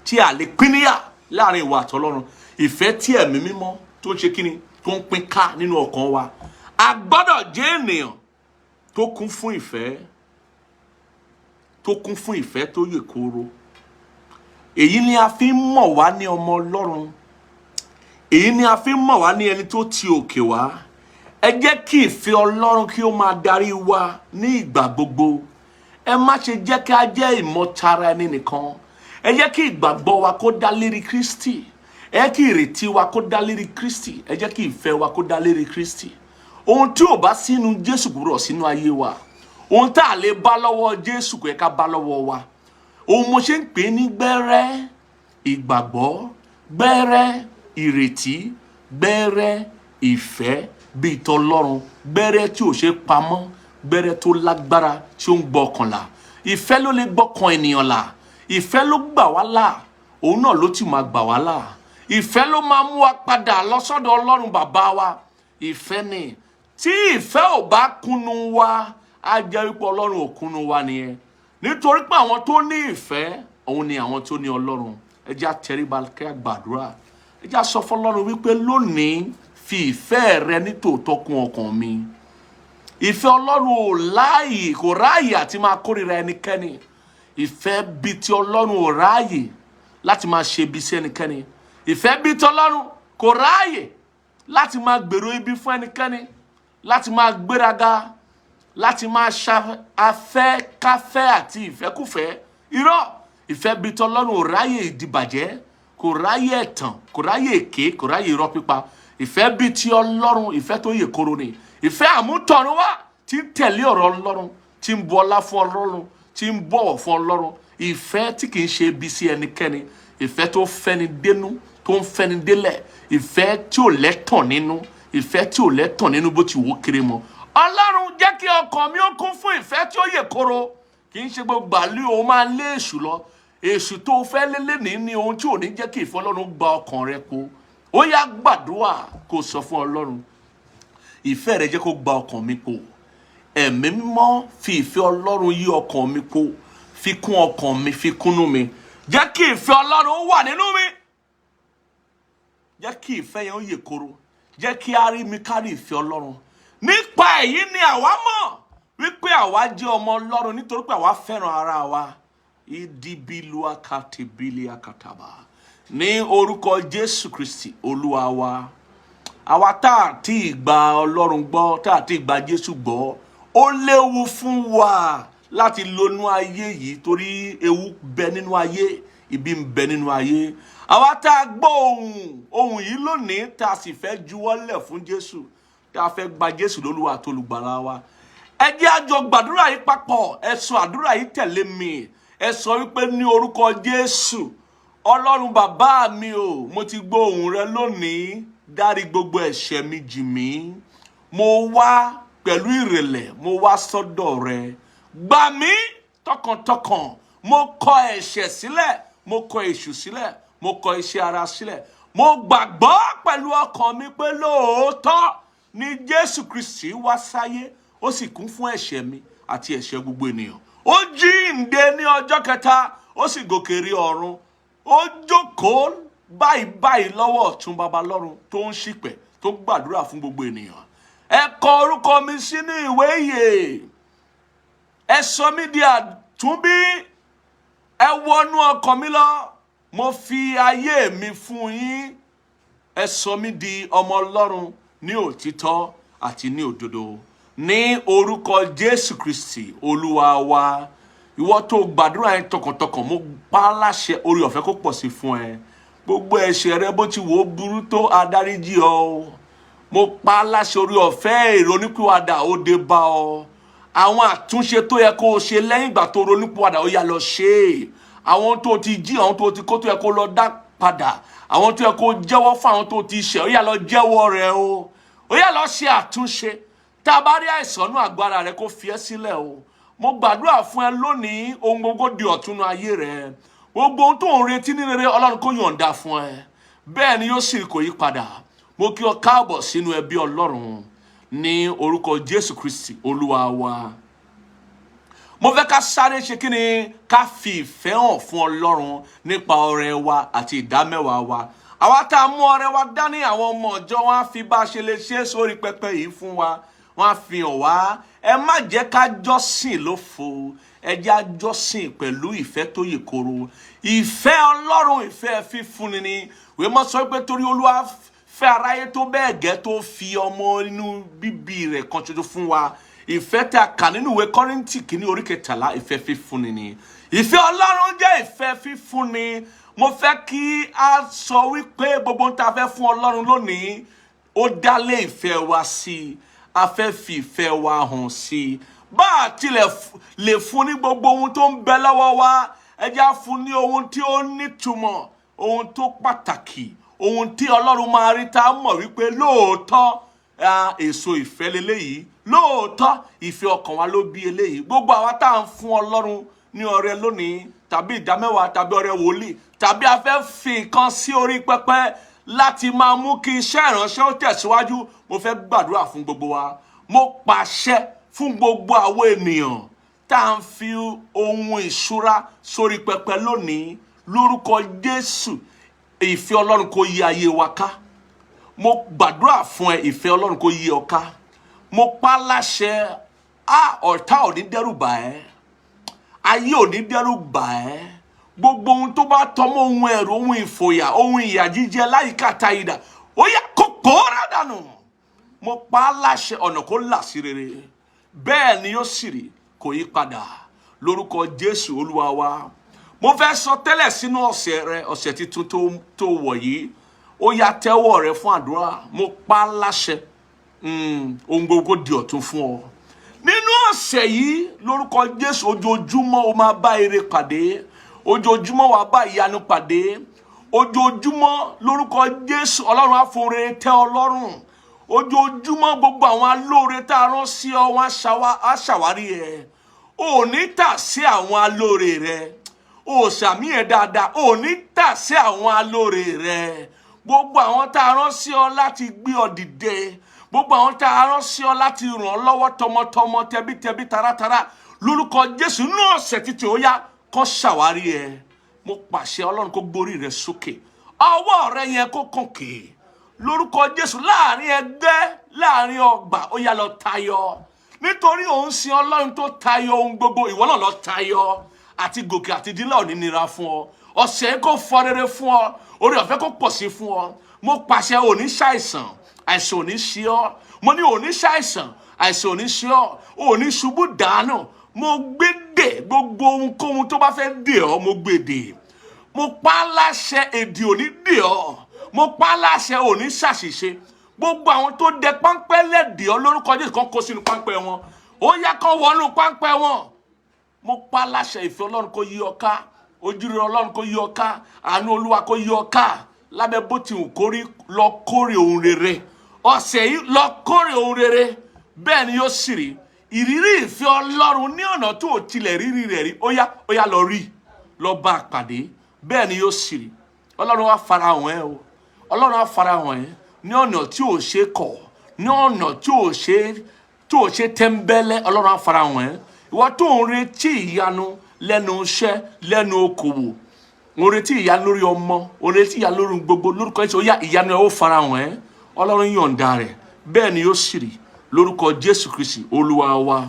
tí a lè pín níyà láàrin ìwà àtọlọ́run, ìfẹ́ tí Ẹ̀mí Mímọ́ tó ń ṣe kíni, tó ń pín ká nínú ọkàn wa. A gbọ́dọ̀ jẹ́ ènìyàn tó kún fún ìfẹ́, tó kún fún ìfẹ́ tó yè koro. Èyí ni a fi ń mọ̀ wá ní ọmọ Ọlọ́run. Èyí ni a fi ń mọ̀ wá ní ẹni tó ti òkè wá. Ẹ jẹ́ kí ìfẹ́ Ọlọ́run kí ó máa darí wa ní ìgbà gbogbo. Ẹ má ṣe jẹ́ kí a jẹ́ ìmọ̀tara ẹni nìkan. Ẹ jẹ́ kí ìgbàgbọ́ wa kó dá lérí Kristi. Ẹ jẹ́ kí ìrètí wa kó dá lérí Kristi. Ẹ jẹ́ kí ìfẹ́ wa kó dá lérí Kristi. Ohun tí ò bá sínú Jésù gbúdọ̀ sínú ayé wa. Ohun tá a lè bá lọ́wọ́ Jésù kò yẹ ká bá lọ́wọ́ wa. Ohun mo ṣe ń pè é ní gbẹ́rẹ́ ìgbàgbọ́, gbẹ́rẹ́ ìrètí, gbẹ́rẹ́ ìfẹ́ bíi tọlọ́run, gbẹ́rẹ́ tí ò ṣe pamọ́, gbẹ́rẹ́ tó lágbára tí ó ń gbọ́kàn là. Ìfẹ́ ló lè gbọ́kàn ènìyàn là. Ìfẹ́ ló gbà wá là, òun náà ló ti máa gbà wá là. Ìfẹ́ ló máa mú wa padà lọ sọ́dọ̀ Ọlọ́run bàbá wa. Ìfẹ́ ni. Tí ìfẹ́ ò bá kúnnu wa, á jẹ́ wípé Ọlọ́run ò kúnnu wa nìyẹn, nítorí pé àwọn tó ní ìfẹ́, òun ni àwọn tó ní Ọlọ́run. Ẹ jẹ́ á tẹríba kí a gbàdúrà. Ẹ jẹ́ á sọ fọ́lọ́run wípé lónìí, fi ìfẹ́ rẹ ní tòótọ́ kún ọkàn mi. Ìfẹ́ Ọlọ́run ò láàyè, kò ráàyè àti máa kórìíra ẹnikẹ́ni. Ìfẹ́ bíi ti Ọlọ́run ò ráàyè láti máa ṣe ibi sí ẹnikẹ́ni. Ìfẹ́ bíi ti Ọlọ́run kò ráàyè láti máa gbèrò ibi fún ẹnikẹ́ni, láti máa gbéraga, láti máa ṣa afẹ́káfẹ́ àti ìfẹ́kùfẹ́. Irọ́. Ìfẹ́ bíi ti Ọlọ́run ò ráàyè ìdìbàjẹ́, kò ráàyè ẹ̀tàn, kò ráàyè èké, kò ráàyè irọ́ pípa. Ìfẹ́ bíi ti Ọlọ́run, ìfẹ́ tó yè koro ni, ìfẹ́ àmútọ̀run wá tí ń tẹ̀lé ọ̀rọ̀ Ọlọ́run, tí ń bu ọlá fún Ọlọ́run, tí ń bọ̀wọ̀ fún Ọlọ́run, ìfẹ́ tí kì í ṣe ibi sí ẹnikẹ́ni, ìfẹ́ tó fẹ́ni dénú, tó ń fẹ́ni délẹ̀, ìfẹ́ tí ò lẹ́tàn nínú, ìfẹ́ tí ò lẹ́tàn nínú bó ti wò ó kéré mọ́. Ọlọ́run, jẹ́ kí ọkàn mi ó kún fún ìfẹ́ tí ó yè koro. Kì í ṣe gbogbo àlè o máa lé èṣù lọ. Èṣù tó fẹ́ lélẹ̀ ní ohun tí ò ní jẹ́ kí ìfẹ́ Ọlọ́run gba ọkàn rẹ po. Ó yá, gbàdúrà, kó sọ fún Ọlọ́run: ìfẹ́ rẹ, jẹ́ kó gba ọkàn mi po. Ẹ̀mí Mímọ́, fi ìfẹ́ Ọlọ́run yí ọkàn mi po, fi kún ọkàn mi, fi kúnnú mi. Jẹ́ kí ìfẹ́ Ọlọ́run wà nínú mi, jẹ́ kí ìfẹ́ yẹn ó yè koro, jẹ́ kí á rí mi kárí ìfẹ́ Ọlọ́run. Nípa èyí ni àwa mọ̀ wípé àwa jẹ́ ọmọ Ọlọ́run, nítorí pé àwa fẹ́ràn ara wa. Ìdíbílùakàtìbílíàkàtàbà. Ní orúkọ Jésù Kristi Olúwa wa. Àwa tá a ti gba Ọlọ́run gbọ́, tá a ti gba Jésù gbọ́, ó léwu fún wa láti lonú ayé yìí, torí ewu bẹ nínú ayé, ibi ń bẹ nínú ayé. Àwa tá a gbọ́ ohùn yìí lónìí, tá a sì fẹ́ juwọ́lẹ̀ fún Jésù, tá a fẹ́ gba Jésù lólúwa àti olùgbàlà wa, ẹ jẹ́ a jọ gbàdúrà yìí papọ̀. Ẹ sọ àdúrà yìí tẹ̀lé mi. Ẹ sọ wípé, ní orúkọ Jésù, Ọlọ́run bàbá mi o, mo ti gbọ́ ohùn rẹ lónìí. Dárí gbogbo ẹ̀ṣẹ̀ mi jì mí. Mo wá pẹ̀lú ìrẹ̀lẹ̀, mo wá sọ́dọ̀ rẹ. Gbà mí tọkàntọkàn. Mo kọ ẹ̀ṣẹ̀ sílẹ̀, mo kọ èṣù sílẹ̀, mo kọ iṣẹ́ ara sílẹ̀. Mo gbàgbọ́ pẹ̀lú ọkàn mi pé lóòótọ́ ni Jésù Kristi wá sáyé, ó sì kú fún ẹ̀ṣẹ̀ mi àti ẹ̀ṣẹ̀ gbogbo ènìyàn. Ó jíǹde ní ọjọ́ kẹta, ó sì gòkè rí ọ̀run, ó jókòó báyìí báyìí lọ́wọ́ ọ̀tún baba lọ́run, tó ń ṣìpẹ̀, tó ń gbàdúrà fún gbogbo ènìyàn. Ẹ kọ orúkọ mi sínú ìwé ìyè, ẹ sọ mí di àtúnbí, ẹ wọnú ọkàn mi lọ. Mo fi ayé mi fún yín. Ẹ sọ mí di ọmọ Ọlọ́run ní òtítọ́ àti ní òdodo. Ní orúkọ Jésù Kristi Olúwa wa. Ìwọ tó gbàdúrà yẹn tọkàntọkàn, mo pa á láṣẹ, orí ọ̀fẹ́ kó pọ̀ sí fún ẹ. Gbogbo ẹ̀ṣẹ̀ rẹ, bó ti wò ó burú tó, adáríjì ọ o. Mo pa á láṣẹ, orí ọ̀fẹ́ ìrònúpìwàdà ó dé bá ọ. Àwọn àtúnṣe tó yẹ kó o ṣe lẹ́yìn ìgbà tó ronúpìwàdà, ó yá, lọ ṣe é. Àwọn tó ti jí, àwọn tó ti kó, tó yẹ kó lọ dá padà, àwọn tó yẹ kó jẹ́wọ́ fún, àwọn tó ti ṣẹ̀, ó yá, lọ jẹ́wọ́ rẹ o. Ó yá, lọ ṣe àtúnṣe. Tá a bá rí àìsàn nú àgọ́ ara rẹ, kó fi ẹ́ sílẹ̀ o. Mo gbàdúrà fún ẹ lónìí, ohun gbogbo di ọ̀tun nú ayé rẹ. Gbogbo ohun tó ń retí ní rere, Ọlọ́run kó yọ̀ǹda fún ẹ. Bẹ́ẹ̀ ni yóò sì, kò yí padà. Mo kí ọ káàbọ̀ sínú ẹbí Ọlọ́run ní orúkọ Jésù Kristi Olúwa wa. Mo fẹ́ ká sáré ṣe kí ni? Ká fi ìfẹ́ hàn fún Ọlọ́run nípa ọrẹ wa àti ìdámẹ́wàá wa. Àwa tá a mú ọrẹ wa dání, àwọn ọmọ ọjọ́ wọn á fi bá a ṣe lè ṣe é sórí pẹpẹ yìí fún wa, wọn á fi hàn wá. Ẹ má jẹ́ ká jọ́sìn lófo, ẹ jẹ́ á jọ́sìn pẹ̀lú ìfẹ́ tó yè koro. Ìfẹ́ Ọlọ́run, ìfẹ́ fífúnni ni. Ìwé mọ́ sọ pé torí Olúwa fẹ́ aráyé tó bẹ́ẹ̀ gẹ́, tó fi ọmọ inú bíbí rẹ̀ kan ṣoṣo fún wa. Ìfẹ́ tí a kà nínú ìwé Kọ́ríńtì kìíní orí 13, ìfẹ́ fífúnni ni. Ìfẹ́ Ọlọ́run jẹ́ ìfẹ́ fífúnni. Mo fẹ́ kí a sọ wípé gbogbo ohun tá a fẹ́ fún Ọlọ́run lónìí, ó dálé ìfẹ́ wa sí i. A fẹ́ fi ìfẹ́ wa hàn sí i. Bá a tilẹ̀ lè fún ní gbogbo ohun tó ń bẹ lọ́wọ́ wa, ẹ jẹ́ á fún ní ohun tí ó nítumọ̀, ohun tó pàtàkì, ohun tí Ọlọ́run máa rí, tá a mọ̀ wípé lóòótọ́, èso ìfẹ́ leléyìí, lóòótọ́ ìfẹ́ ọkàn wa ló bí eléyìí. Gbogbo àwa tá à ń fún Ọlọ́run ní ọrẹ lónìí, tàbí ìdámẹ́wàá, tàbí ọrẹ wòlíì, tàbí a fẹ́ fi nǹkan sí orí pẹpẹ láti máa mú kí iṣẹ́ ìránṣẹ́ ó tẹ̀síwájú, mo fẹ́ gbàdúrà fún gbogbo wa. Mo pàṣẹ fún gbogbo àwọn ènìyàn tá à ń fi ohun ìṣúra sórí pẹpẹ lónìí, lórúkọ Jésù, ìfẹ́ Ọlọ́run kó yí ayé wa ká. Mo gbàdúrà fún ẹ, ìfẹ́ Ọlọ́run kó yí ọ ká. Mo pa á láṣẹ, a ọ̀tá ò ní dẹ́rù bà ẹ́, ayé ò ní dẹ́rù bà ẹ́. Gbogbo ohun tó bá tọmọ ohun ẹ̀rù, ohun ìfòyà, ohun ìyà jíjẹ láyìíká àtàyìdà, ó yá, kó pòórá dànù. Mo pa á láṣẹ, ọ̀nà kó là sí rere. Bẹ́ẹ̀ ni yóò sì rí, kò yí padà, lórúkọ Jésù Olúwa wa. Mo fẹ́ sọ tẹ́lẹ̀ sínú ọ̀sẹ̀ rẹ, ọ̀sẹ̀ tuntun tó wọ̀ yìí. Ó yá, tẹ́wọ́ rẹ fún àdúrà. Mo pa á láṣẹ, ohun gbogbo di ọ̀tun fún ọ nínú ọ̀sẹ̀ yìí lórúkọ Jésù. Ojoojúmọ́ o máa bá ire pàdé, ojoojúmọ́ wàá bá ìyanu pàdé, ojoojúmọ́ lórúkọ Jésù, Ọlọ́run á fún rere tẹ́ ọ lọ́rùn. Ojoojúmọ́, gbogbo àwọn alóore tá a rán sí ọ, wọn á ṣàwárí ẹ. Ò ní tà sí àwọn alóore rẹ. Ò sàmì ẹ dáadáa. Ò ní tà sí àwọn alóore rẹ. Gbogbo àwọn tá a rán sí ọ láti gbé ọ dìde, gbogbo àwọn tá a rán sí ọ láti ràn ọ́ lọ́wọ́, tọmọtọmọ, tẹbítẹbí, taratara, lórúkọ Jésù, ní ọ̀sẹ̀ títí, ó yá, kó ṣàwárí ẹ. Mo pàṣẹ, Ọlọ́run kó gbórí rẹ sókè, ọwọ́ rẹ yẹn kó kànkè lórúkọ Jésù. Láàrin ẹgbẹ́, láàrin ọgbà, ó yá, lọ tayọ, nítorí òun sin Ọlọ́run tó tayọ ohun gbogbo. Ìwọ náà lọ tayọ, àti gòkè àti dílà ò ní nira fún ọ. Ọ̀sẹ̀ kó fọ rere fún ọ, orí ọ̀fẹ́ kó pọ̀ sí fún ọ. Mo pàṣẹ, ò ní ṣàìsàn, àìsàn ò ní ṣe ọ. Mo ní ò ní ṣàìsàn, àìsàn ò ní ṣe ọ, ò ní ṣubú dànù. Mo gbé dè gbogbo ohunkóhun tó bá fẹ́ dè ọ́, mo gbé dè. Mo pa á láṣẹ, èdè ò ní dè ọ́. Mo pa á láṣẹ, ò ní ṣàṣìṣe. Gbogbo àwọn tó dẹ páńpẹ́ lẹ́dẹ̀ ọ́, lórúkọ Jésù, kan kó sínú páńpẹ́ wọn. Ó yá, kán wọnú páńpẹ́ wọn. Mo pa á láṣẹ, ìfẹ́ Ọlọ́run kó yí ọ ká, ojúrere Ọlọ́run kó yí ọ ká, àánú Olúwa kó yí ọ ká. Lábẹ́ bó ti wù kórí, lọ kórè ohun rere. Ọ̀sẹ̀ yìí, lọ kórè ohun rere. Bẹ́ẹ̀ ni yóò sì rí. Ìrírí ìfẹ́ Ọlọ́run ní ọ̀nà tó o tilẹ̀ rírí rẹ̀ rí, ó yá, ó yá, lọ rí, lọ bá a pàdé. Bẹ́ẹ̀ ni yóò sì rí. Ọlọ́run á farahàn ẹ́ o. Ọlọ́run á farahàn ẹ́ ní ọ̀nà tí ò ṣe kọ̀, ní ọ̀nà tí ò ṣe tẹ́ńbẹ́lẹ́. Ọlọ́run á farahàn ẹ́. Ìwọ tó ń retí ìyanu lẹ́nu iṣẹ́, lẹ́nu okòwò, ń retí ìyanu lórí ọmọ, ń retí ìyanu lórí gbogbo, lórúkọ Jésù, ó yá, ìyanu ẹ̀ ó farahàn ẹ́. Ọlọ́run yọ̀ǹda rẹ̀. Bẹ́ẹ̀ ni yóò sì rí lórúkọ Jésù Kristi Olúwa wa.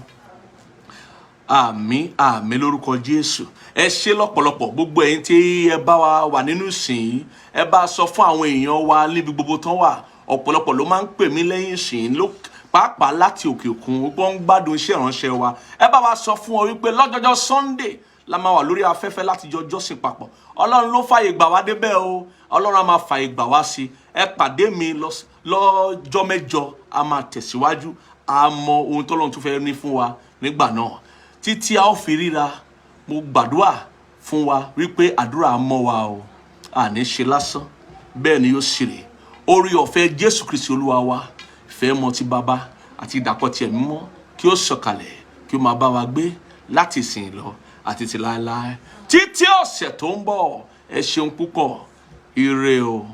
Àmín, àmín lórúkọ Jésù. Ẹ ṣe lọ́pọ̀lọpọ̀, gbogbo ẹ̀yin tí ẹ bá wa wà nínú ìsìn yìí. Ẹ bá sọ fún àwọn èèyàn wa níbi gbogbo tán wà. Ọ̀pọ̀lọpọ̀ ló máa ń pè mí lẹ́yìn ìsìn ló, pàápàá láti òkè òkun, wọ́n ń gbádùn iṣẹ́ ìránṣẹ́ wa. Ẹ bá wa sọ fún ọ wípé lọ́jọ́jọ́ Sunday la máa wà lórí afẹ́fẹ́ láti jọ jọ́sìn papọ̀. Ọlọ́run ló fàyè gbà wá débẹ̀ o. Ọlọ́run á máa fàyè gbà wá sí. Ẹ pàdé mi lọ́jọ́ mẹ́jọ, a máa tẹ̀síwájú, a mọ ohun tọ́lọ́run tún fẹ́ ní fún wa nígbà náà. Títí a ó fi ríra, mo gbàdúrà fún wa wípé àdúrà á mọ́ wa o, àní ṣe lásán. Bẹ́ẹ̀ ni yóò sì rè. Orí ọ̀fẹ́ Jésù Kristi Olúwa wa, ìfẹ́ mọ́ ti Bàbá àti ìdàpọ̀ ti Ẹ̀mí mọ́, kí ó sọ̀kalẹ̀, kí ó máa bá wa gbé láti ìsìn lọ àti ti láéláé, títí ọ̀sẹ̀ tó ń bọ̀. Ẹ ṣeun púpọ̀. Ire o.